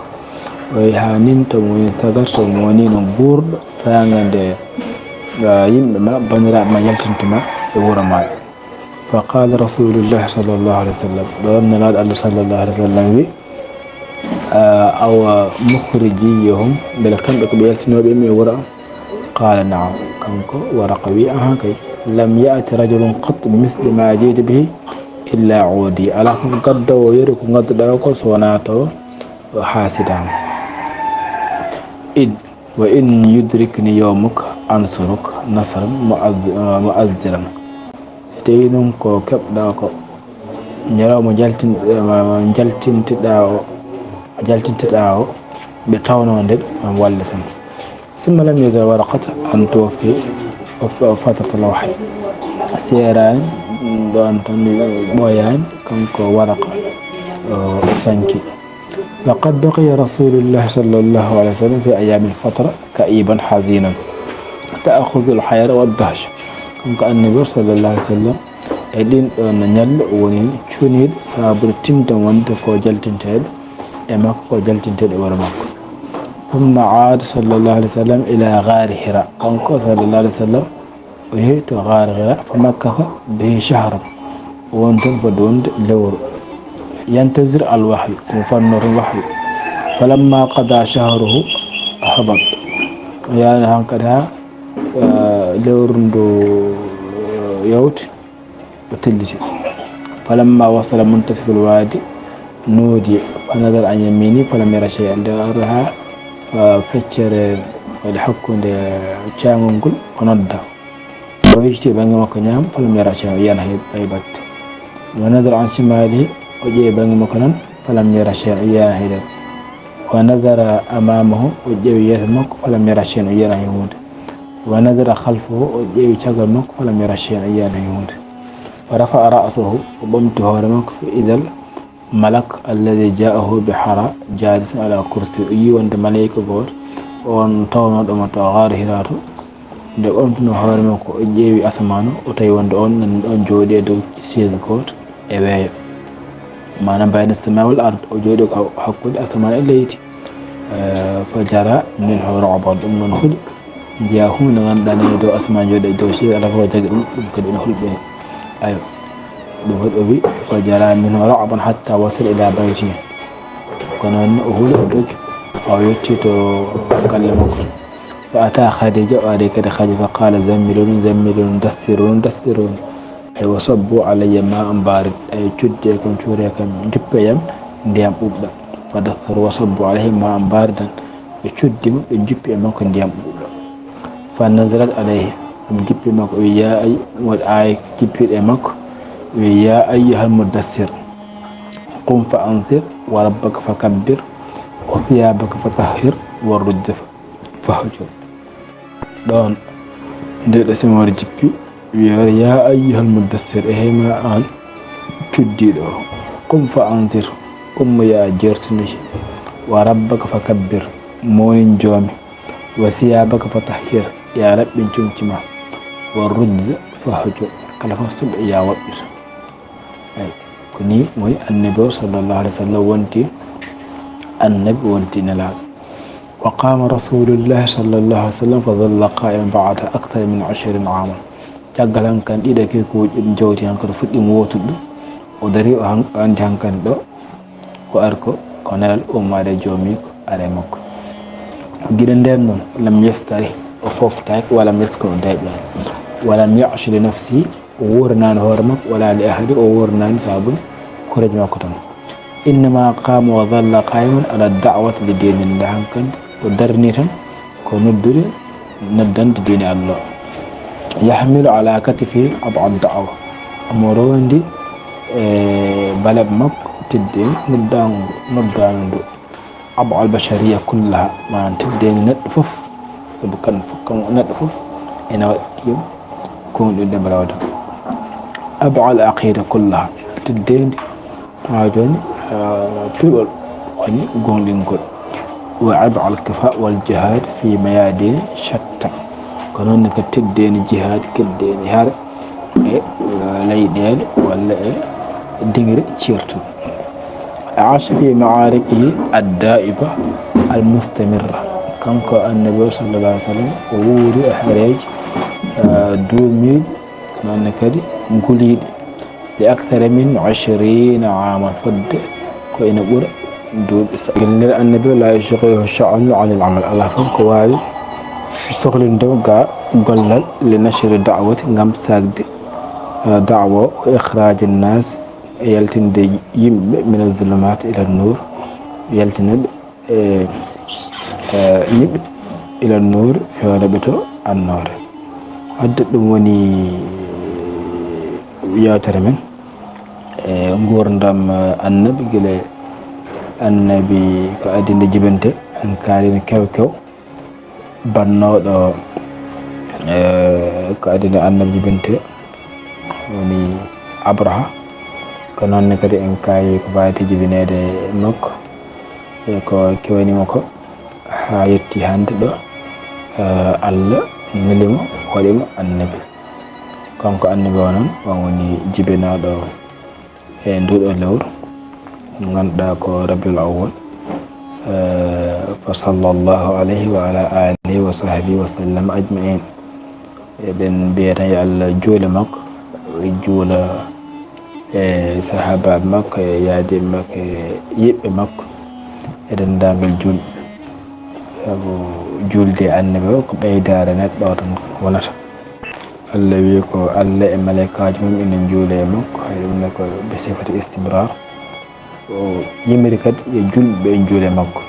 O wi haa nin to mo woni sagar to mo woni no guurɗo saanga nde yimɓe ma banndiraaɓe ma yaltinta ma e wuro ma. فقال رسول الله صلى الله عليه وسلم. Ɗoon Nelaaɗo Allah صلى الله عليه وسلم wi, awa مخرجيهم, mbele kamɓe ko ɓe yaltinooɓe mi e wuro am? قال نعم. Kanko Waraqa wi, aha kay. لم يأت رجل قط بمثل ما جئت به إلا عودي. Alaa fof gaddoowo yeru ko ngadduɗaa ko so wonaa taw o haasidaama. إذ وإن يدركني يومك أنصرك نصرا مؤذرا. Si tawii noon ko keɓɗaa ko ñalawma jaltin-, jaltintiɗaa o, jaltintiɗaa o, mbe tawnoo nde mi wallitan. ثم لم يزل ورقة أن توفي فترة الوحي. Seeraani ɗoon tan ɓooyaani kanko Waraqa o sanki. لقد بقي رسول الله صلى الله عليه وسلم في أيام الفترة كئيبا حزينا تأخذه الحيرة والدهشة. Kanko Annabi صلى الله عليه وسلم e ɗin ɗoon ñalli o woni cuniiɗo sabude timde wonde ko jaltinteeɗo e makko ko jaltinteeɗo e wuro makko. ثم عاد صلى الله عليه وسلم إلى غار حراء. Kanko صلى الله عليه وسلم o yehi to Gaar Hira, فمكث به شهرا, o woni toon fodde wonde lewru, ينتظر الوحي, omo fannoo toon wahyu. فلما قضى شهره هبط, o yaani hankadi haa lewru ndu yawti, o telliti. فلما وصل منتصف الوادي نودي فنظر عن يمينه فلم ير شيئا. Nde o ari haa feccere waɗi hakkunde caangol ngol, o nodda. O yejjiti e bannge makko ñaamo, فلم ير شيئا, o yiyaani hay, hay batte. ونظر عن شماله, o ƴeewi bannge makko nano, فلم ير شيئا, o yiyaani hay dara. ونظر أمامه, o ƴeewi yeeso makko, فلم ير شيئا, o yiyaani hay huunde. ونظر خلفه, o ƴeewi caggal makko, فلم ير شيئا, o yiyaani hay huunde. فرفع رأسه, o ɓamti hoore makko, فإذا الملك الذي جاءه بحراء جالس على كرسي. O yii wonde maleyka gooto, oon tawnooɗo mo to Gaar Hira to, nde o ɓamtunoo hoore makko, o ƴeewi asamaan o, o tawi wonde oon nani ɗoon jooɗii e dow chaise gooto e weeyo. Maanaam, بين السماء والأرض, o jooɗii ko hakkunde asamaan e leydi. Eh, فجرى منه رعبا, ɗum noon huli. Njiyaa huunde ngannduɗaa nani e dow asamaan jooɗii e dow chaise, alaa fof ko jagi ɗum, ɗum kadi ene hulɓinii. Ayo, ɗum waɗi o wi, فجرى منه رعبا حتى وصل إلى بيته. Kono noon o huli, o dogi, o yettii to galle makko. فأتى خديجة, o ari kadi Khadija, فقال زملوني زملوني دثروني دثروني. Ay, وصبوا علي ماء باردا, ay, cuddee kam, cuuree kam, njuppee yam ndiyam ɓuuɓɗam. فدثروا وصبوا عليه ماء باردا, ɓe cuddi mo, ɓe njuppi e makko ndiyam ɓuuɓɗam. فنزلت عليه, ɗum jippi e makko, o wi, يا أي-, won aaya jippiiɗo e makko, o wi, يا أيها المدثر قم فأنذر وربك فكبر وثيابك فطهر والرجز فاهجر. Ɗoon, nde ɗo simoore jippi, wiyeede, يا أيها المدثر, e hey ma aan cuddiiɗo o, قم فأنذر, ummoyaa jeertinoyaa, وربك فكبر, mawnin Joomi, وثيابك فطهر, yaa laɓɓin comci maa, والرجز فاهجر, kala fof soɓe yaa woɗɗoto. Eey, ko nii woni Annabi o صلى الله عليه وسلم wonti Annabi, wonti Nelaaɗo. وقام رسول الله صلى الله عليه وسلم فظل قائما بعد أكثر من عشرين عاما. Caggal hankadi ɗiɗo keekuuji ɗin jawti hankadi fuɗɗi mo wootude ɗum. O darii o han-, o anndi hankadi ɗo ko ari ko, ko nelal ummaade e Joomiiko, ari e makko. Gila ndeen noon, لم يسترح, o fooftaaki, ولم يسكن, o dayɓaani. ولم يعش لنفسه, o wuuranaani hoore makko, ولا لأهله, o wuuranaani sabu koreejo makko tan. إنما قام وظل قائما على الدعوة لدين الله, hankadi o darni tan ko noddude, noddande diine Allah. يحمل على كتفه عبء الدعوة, omo rondi e baleɓe makko teddeendi noddaango, noddaango ndu. عبء البشرية كلها, maanaam teddeendi neɗɗo fof, sabu kamɓe fof, kam neɗɗo fof ene waɗi ɗum ko woni ɗum ɗembalawda. عبء العقيدة كلها, teddeendi haa jooni, ah, piɓol woni goonɗingol. وأبعى الكفاء والجهاد في ميادين شتى. Ko noon ne kadi teddeni jihaad, teddeni hare e, eh, leyɗeele walla e dingre ceertuɗe. عاش في معاركه الدائبة المستمرة. Kanko Annabi o, sallallahu alaihi wasallam, o wuuri e hareeji, eh, duumiiɗi, noon ne kadi guliiɗi. لأكثر من عشرين عاما, fodde ko ina ɓura duuɓi sa-, ngel Annabi o, لا يشغله شغل عن العمل, alaa fof ko waawi sohlinde mo ga gollal, لنشر الدعوة, ngam saakde, eh, da'wa o, وإخراج الناس, e yaltinde yimɓe, من الظلمات إلى النور, yaltina ɓe e, e, yimɓe, إلى النور, feewna ɓe to annoore. Wadde ɗum woni yewtere men e nguurndam Annabi, gila Annabi ko adii nde jibintee, en kaalino kew kew bannooɗo, e, ko adii nde Annabi jibintee, woni Abraha. Ko noon ne kadi en kaawi ko baawti jibineede makko e ko kewani mo ko, haa yetti hannde ɗo, eh, Allah neli mo, waɗi mo Annabi. Kanko Annabi o noon, o woni jibinaaɗo e nduuɗo lewru, mo ngannduɗaa ko Rabiul Awwal, eh, فصلى الله عليه وعلى آله وصحبه وسلم أجمعين. Eɗen mbiya tan yo Allah juule makko, juula e sahaabaaɓe makko, e yaadiiɓe makko, e yiɓɓe makko, e denndaangal juulɓe. Sabu juulde e Annabi o ko ɓeydaare neɗɗo o tan wonata. Allah wi ko Allah e malaykaaji mum ina njuula e makko, hay ɗum ne ko bi sifati istimrar. O yamiri kadi yo juulɓe ɓe njuule makko.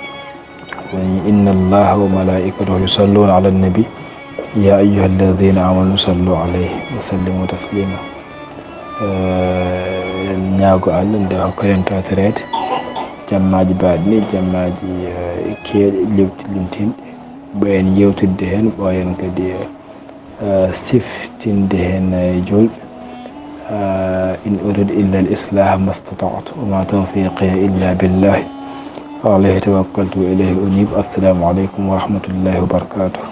Woni, إن الله وملائكته يصلون على النبي يا أيها الذين آمنوا صلوا عليه وسلموا تسليما. Eh, ñaago Allah nde hokka en tawtoreede jammaaji baaɗi ni, jammaaji, eh, keewɗi, lewti lintinɗi. Ɓooyen yewtidde heen, ɓooyen kadi, eh, eh, siftinde heen e juulɓe. Eh, إن أريد إلا الإصلاح ما استطعت وما توفيقي إلا بالله عليه توكلت وإليه أنيب. السلام عليكم ورحمة الله وبركاته.